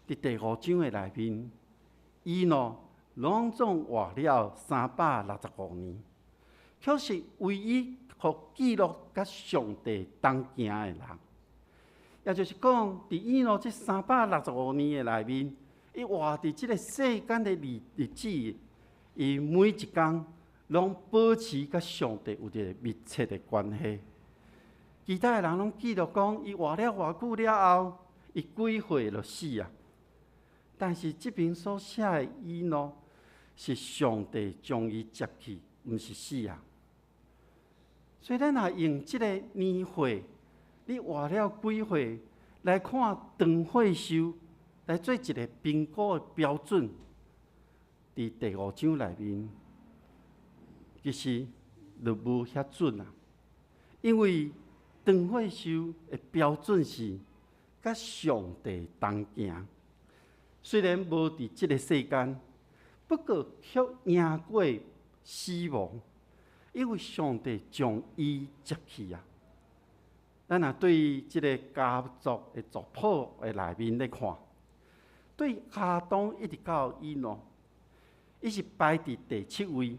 佇第五章的內面，以諾攏總活了365年，卻是唯一予記錄佮上帝同行的人。也就是講，佇以諾這三百六十五年的內面，伊活佇這个世間的日日子，伊每一工攏保持佮上帝有一个密切的關係。其他的人攏記錄講，伊活了偌久了後，伊幾歲就死啊。但是這邊所寫的以諾是上帝將伊接去，毋是死啊。所以咱若用這个年歲，你活了幾歲來看長歲壽，來做一个評估的標準，佇第五章內面，其實就無遐準啊。因為長歲壽的標準是佮上帝同行，雖然無佇這个世間，不過卻贏過死亡，因為上帝將伊接去啊。咱若對這个家族的族譜的內面來看，對亞當一直到以諾，伊是排佇第七位。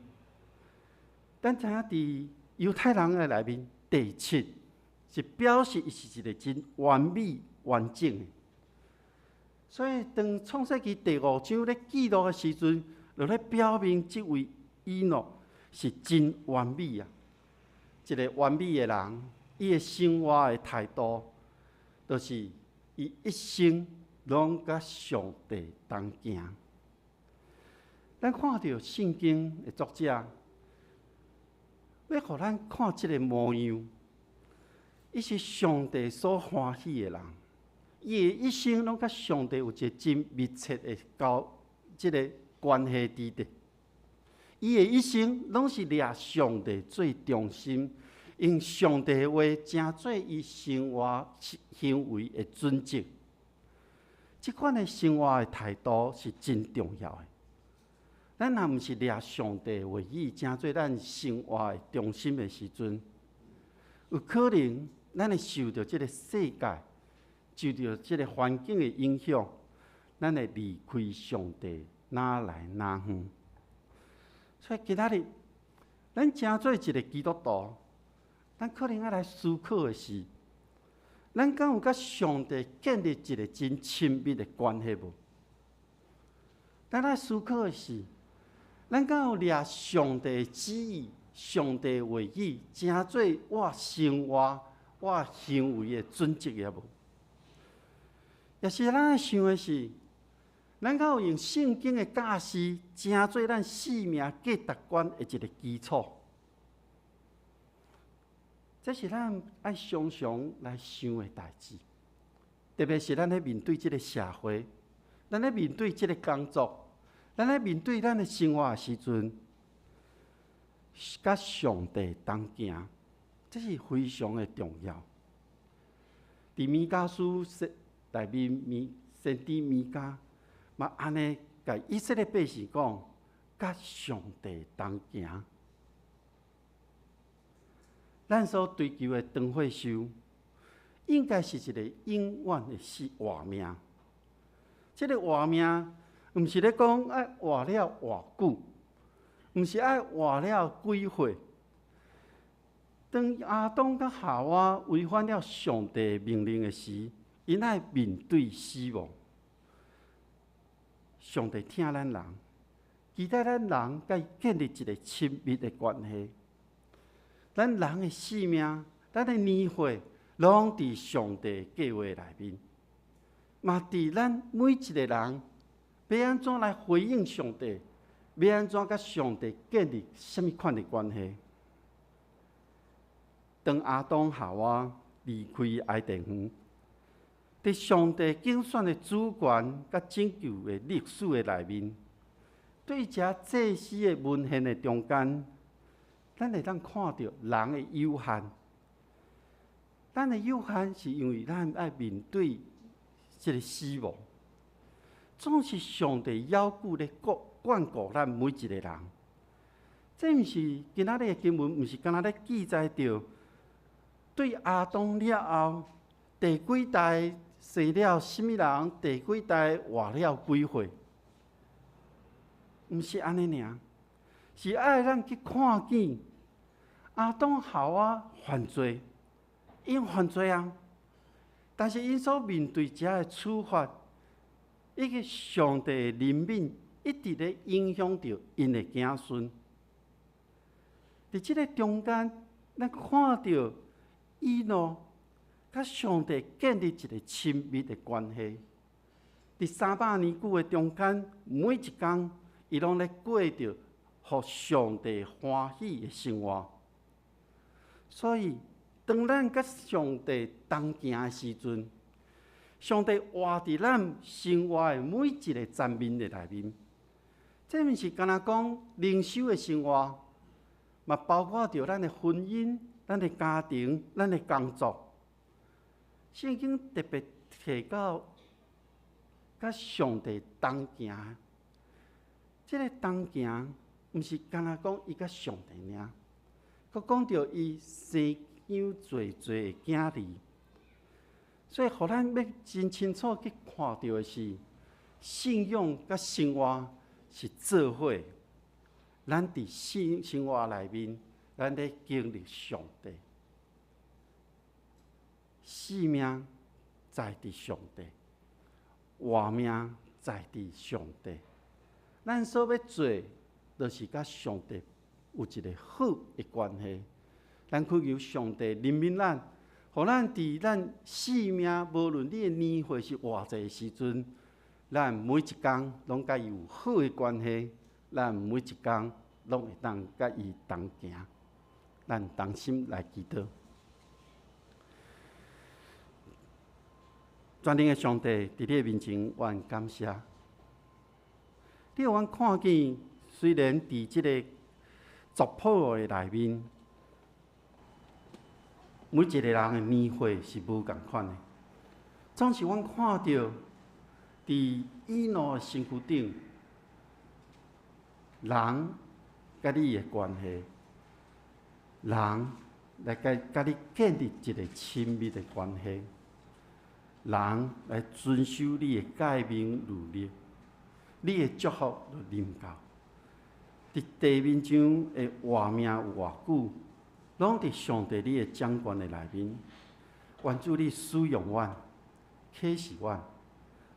咱知影佇猶太人的內面，第七是表示伊是一个真完美完整的。所以當創世記第五章咧記錄的時陣，就咧表明這位以諾是真完美啊！一个完美的人，伊的生活的態度，就是伊一生攏佮上帝同行。咱看著聖經的作者，欲予咱看這个模樣，伊是上帝所歡喜的人，伊的一生攏佮上帝有一个真密切的交這个關係佇底。伊的一生攏是掠上帝做中心，用上帝的話成做伊生活行為的準則。這款的生活的態度是真重要的。咱若毋是掠上帝的話語成做咱生活的中心的時陣，有可能咱會受著這个世界、受著這个環境的影響，咱會離開上帝，哪來哪遠。所以今仔日，咱成做一个基督徒，咱可能愛來思考的是，咱敢有佮上帝建立一个真親密的關係無？咱愛思考的是，咱敢有掠上帝的旨意、上帝的話語，成做我生活、我行為的準則也無？也是咱愛想的是，咱敢有用聖經的教示，成做咱生命價值觀的一个基礎？這是咱愛常常來想的代誌。特別是咱咧面對這个社會，咱咧面對這个工作，咱咧面對咱的生活的時陣，佮上帝同行，這是非常的重要。佇彌迦書內面，先知彌迦嘛按呢共以色列百姓講，佮上帝同行。咱所追求的長歲壽，應該是一个永遠的死活命。這个活命，毋是咧講愛活了偌久，毋是愛活了幾歲。當亞當佮夏娃違反了上帝命令的時，𪜶愛面對死亡。上帝疼咱人，期待咱人佮伊建立一个親密的關係。咱人的性命，咱的年歲，攏佇上帝計劃內面，嘛佇咱每一个人欲按怎來回應上帝，欲按怎佮上帝建立啥物款的關係。當亞當夏娃離開伊甸園，佇上帝揀選的主權佮拯救的歷史的內面，對這祭司的文獻的中間，咱會當看著人的有限。咱的有限是因为咱爱面对這个死亡。總是上帝猶久咧顧眷顧咱每一个人。這毋是今仔日的經文，毋是干焦咧記載著對亞當了後第幾代生了啥物人，第幾代活了幾歲，毋是按呢爾，是愛咱去看見亞當夏娃犯罪，𪜶犯罪啊，但是𪜶所面對這个處罰，以及上帝的憐憫，一直咧影響著𪜶的子孫。佇這个中間，咱看著以諾佮上帝建立一个親密的關係。佇300年久的中間，每一工，伊攏咧過著予上帝歡喜的生活。所以，當咱佮上帝同行的時陣，上帝活佇咱生活的每一个層面的內面。這毋是干焦講靈修的生活，嘛包括著咱的婚姻、咱的家庭、咱的工作。聖經特別提到，佮上帝同行，這个同行毋是干焦講伊佮上帝爾，閣講著伊生養濟濟的囝兒。所以，予咱欲真清楚去看著的是，信仰佮生活是做伙。咱佇生活內面，咱咧經歷上帝，性命在佇上帝，活命在佇上帝。咱所欲做，就是佮上帝有一个好的關係。咱祈求上帝憐憫咱，予咱佇咱性命，無論你的年歲是偌濟的時陣，咱每一工攏佮伊有好的關係，咱每一工攏會當佮伊同行。咱同心來祈禱。全能的上帝，佇你的面前，阮感謝。你予阮看見，雖然佇這个族譜的內面，每一個人的年歲是無仝款的，總是阮看著佇以諾的身軀頂，人佮你的關係，人來佮你建立一個親密的關係，人來遵守你的誡命律例，你的祝福就臨到。佇地面上的活命有偌久，攏佇上帝你的掌權的內面。願主你使用阮，啟示阮，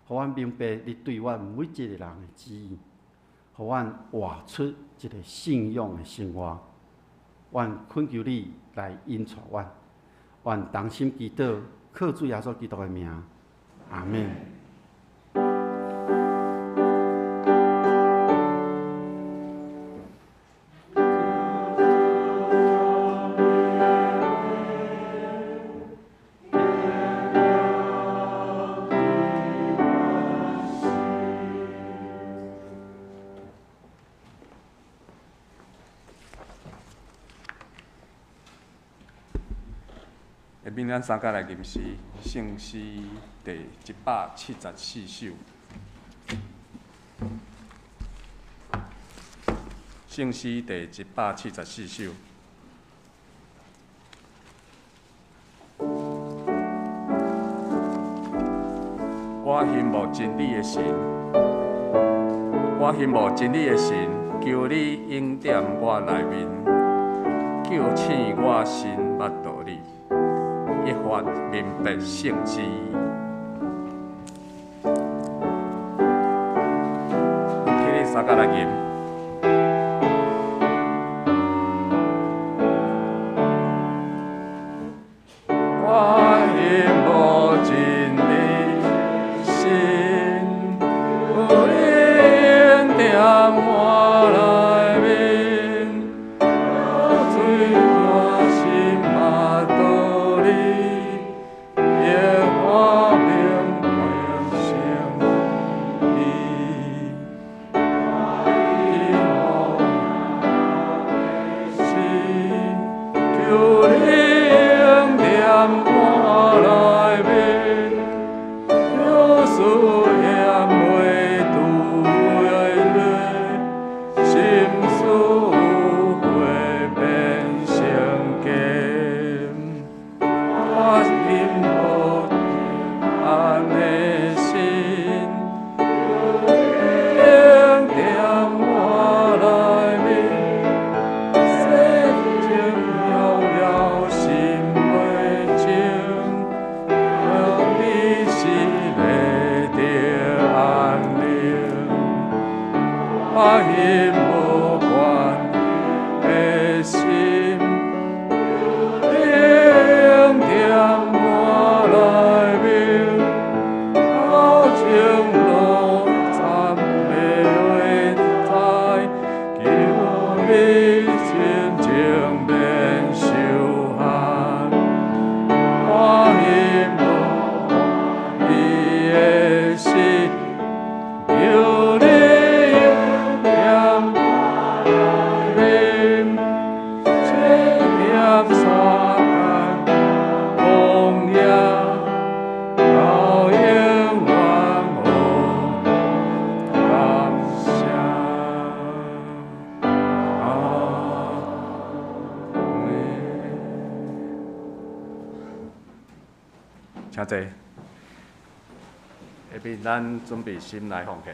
予阮明白你對阮每一個人的旨意，予阮活出一个信仰的生活。願懇求你來引帶阮，願同心祈禱，靠主耶穌基督的名，阿們。下面咱三个來吟詩，聖詩第174首。聖詩第174首。我欣慕真理的神，我欣慕真理的神，求你恩典我內面，叫醒我心捌道理，一發明白聖旨。起立三个來吟。我欣慕真理神，求你恩典我內面，叫我心捌道理，一發明白聖意。求你恩典我請坐。下面咱準備心來奉獻。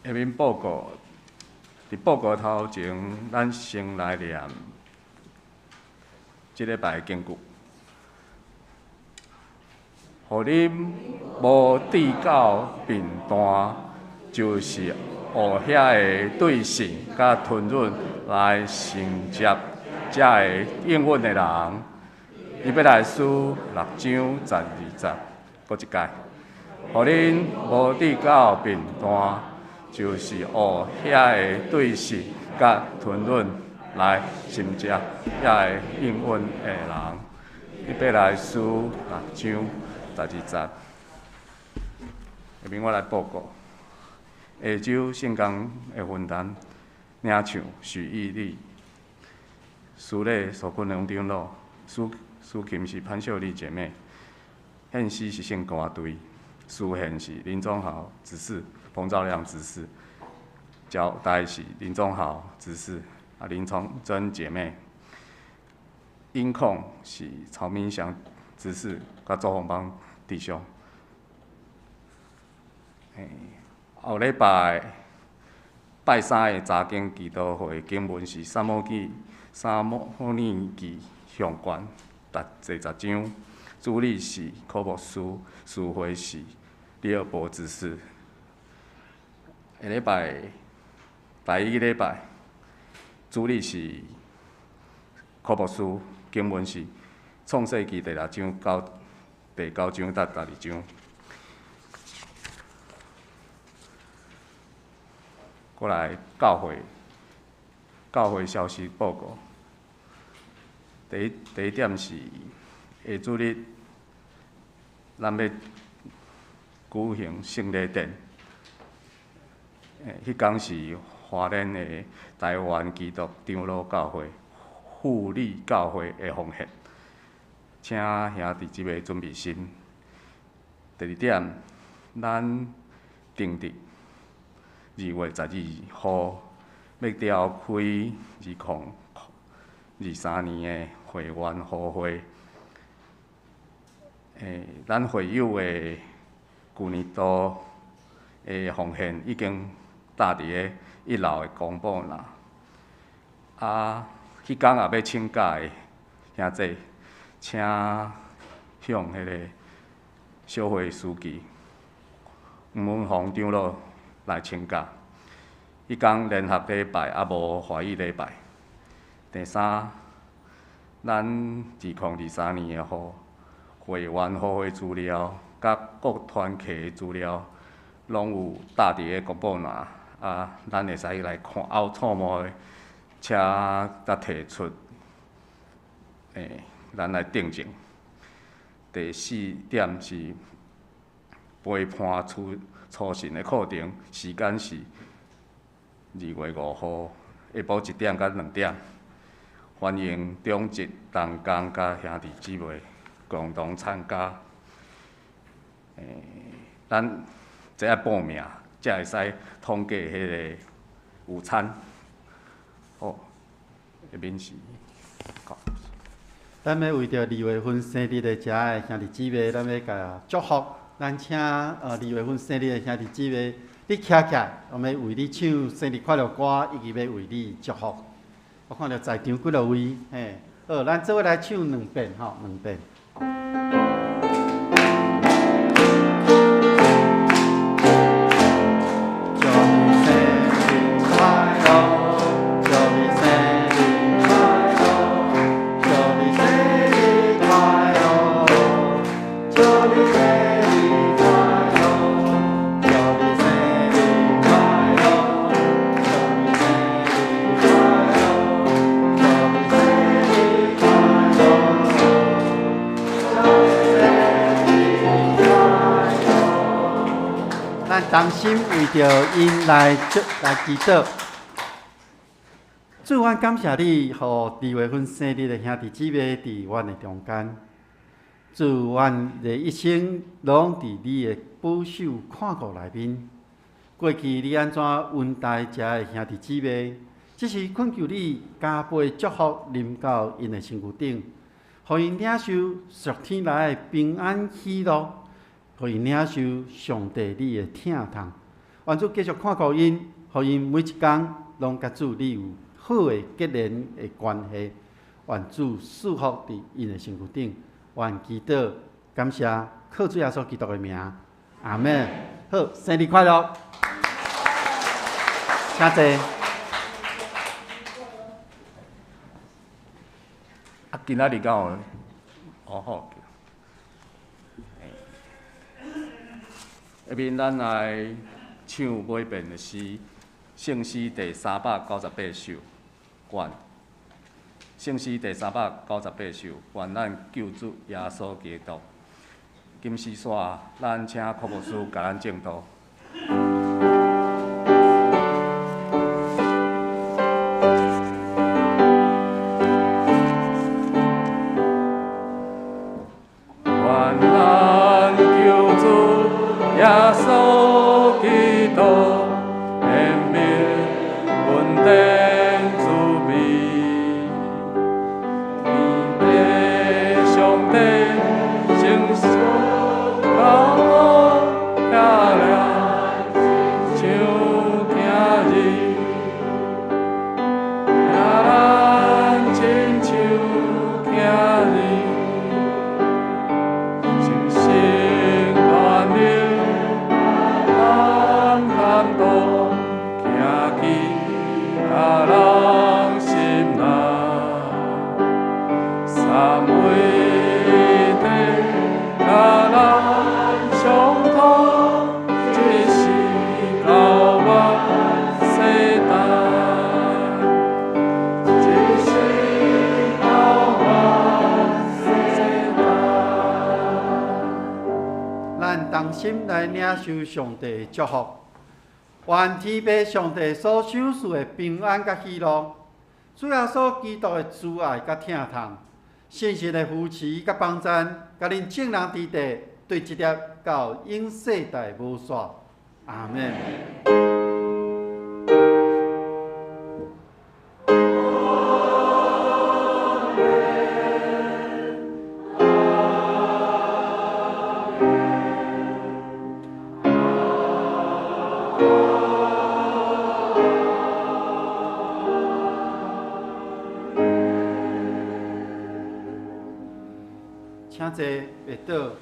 下面報告，佇報告頭前，咱先來念這禮拜的經句。予恁無智到貧惰，就是學遐个對信佮吞忍來承接這个應允的人。希伯來書6章12節，閣一擺。予恁無智到貧惰，就是學遐个對信佮吞忍來承接遐个應允的人。希伯來書6章12節。下面我來報告，下晝聖工的分擔，領唱許義立，司禮蘇坤榮長老，司琴是潘秀麗姐妹，獻詩是聖歌隊，司獻是林宗豪執事、彭兆亮執事，交代是林宗豪執事、林崇珍姐妹，音控是曹明祥執事佮周宏邦弟兄。後禮拜拜三的查經祈禱會經文是撒母耳記上卷第10章，主日是柯牧師，司會是李爾博執事。下禮拜第一禮拜主日是柯牧師，經文是創世記第6章到第9章到12章。過來教會消息報告，第一點是下主日，咱欲舉行聖禮典。彼工是花蓮的臺灣基督長老教會富里教會的奉獻，請兄弟姊妹準備心。第二點，咱定佇2月12號欲召開2023年的會員呼會。咱會友的舊年度的奉獻已經貼佇咧一樓的公布欄。啊，彼工也欲請假的兄弟，請向彼个小會書記吳文宏長老來請假。彼工聯合禮拜也無華語禮拜。第三，咱2023年的會員呼會資料，佮各團契的資料，攏有貼佇咧公布欄，啊，咱會使來看，啊有錯誤的，請才提出，咱來訂正。第四點是陪伴初神的課程，時間是2月5號下晡1點到2點，歡迎長執同工佮兄弟姊妹共同參加。咱這愛報名，才會使統計彼個午餐。好，下面是。咱欲為著二月份生日的遮的兄弟姊妹，咱欲共祝福。咱請二月份生日的兄弟姊妹，你徛起來，我們為你唱生日快樂歌，以及欲為你祝福。我看著在場幾落位，嘿，好，咱做伙來唱兩遍，吼，兩遍。祝你生日快樂，祝你生日快樂，祝你生日快樂，祝你生日快樂，祝你生日快樂，祝你生日快樂，祝你生日快樂，祝你生日快樂。咱同心為著𪜶來祝來祈禱。主，阮感謝你，予二月份生日的兄弟姊妹佇阮的中間。主，阮的一生攏佇你的保守看顧內面。過去你按怎恩待遮的兄弟姊妹，這時懇求你加倍祝福臨到𪜶的身軀頂，予𪜶領受屬天來的平安喜樂，予𪜶領受上帝你的疼痛。願主繼續看顧𪜶，予𪜶每一工攏佮主你有好的結連的關係。願主賜福佇𪜶的身軀頂。願祈禱感謝，靠主耶穌基督的名，阿們。好，生日快樂！請坐。啊，今仔日敢有？哦好。下面咱來唱尾遍的詩，聖詩第398首，願聖詩第398首，願咱救主耶穌基督。金絲煞，咱請柯牧師共咱證道。願咱救主耶穌基督顯明恩典慈悲，天父上帝聖父高高遐了。使領受上帝的祝福。願天父上帝所賞賜的平安佮喜樂，主耶穌基督的慈愛佮疼痛，聖神的扶持佮幫贊，佮恁眾人佇佇，對這粒到永世代無煞。阿們。請坐，袂倒。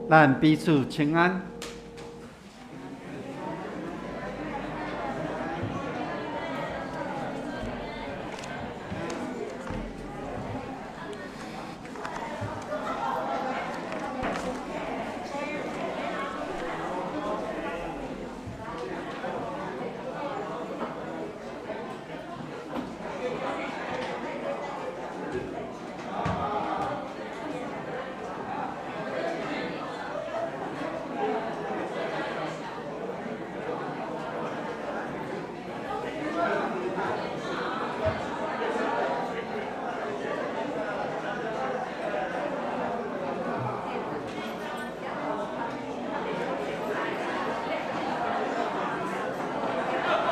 咱彼此請安。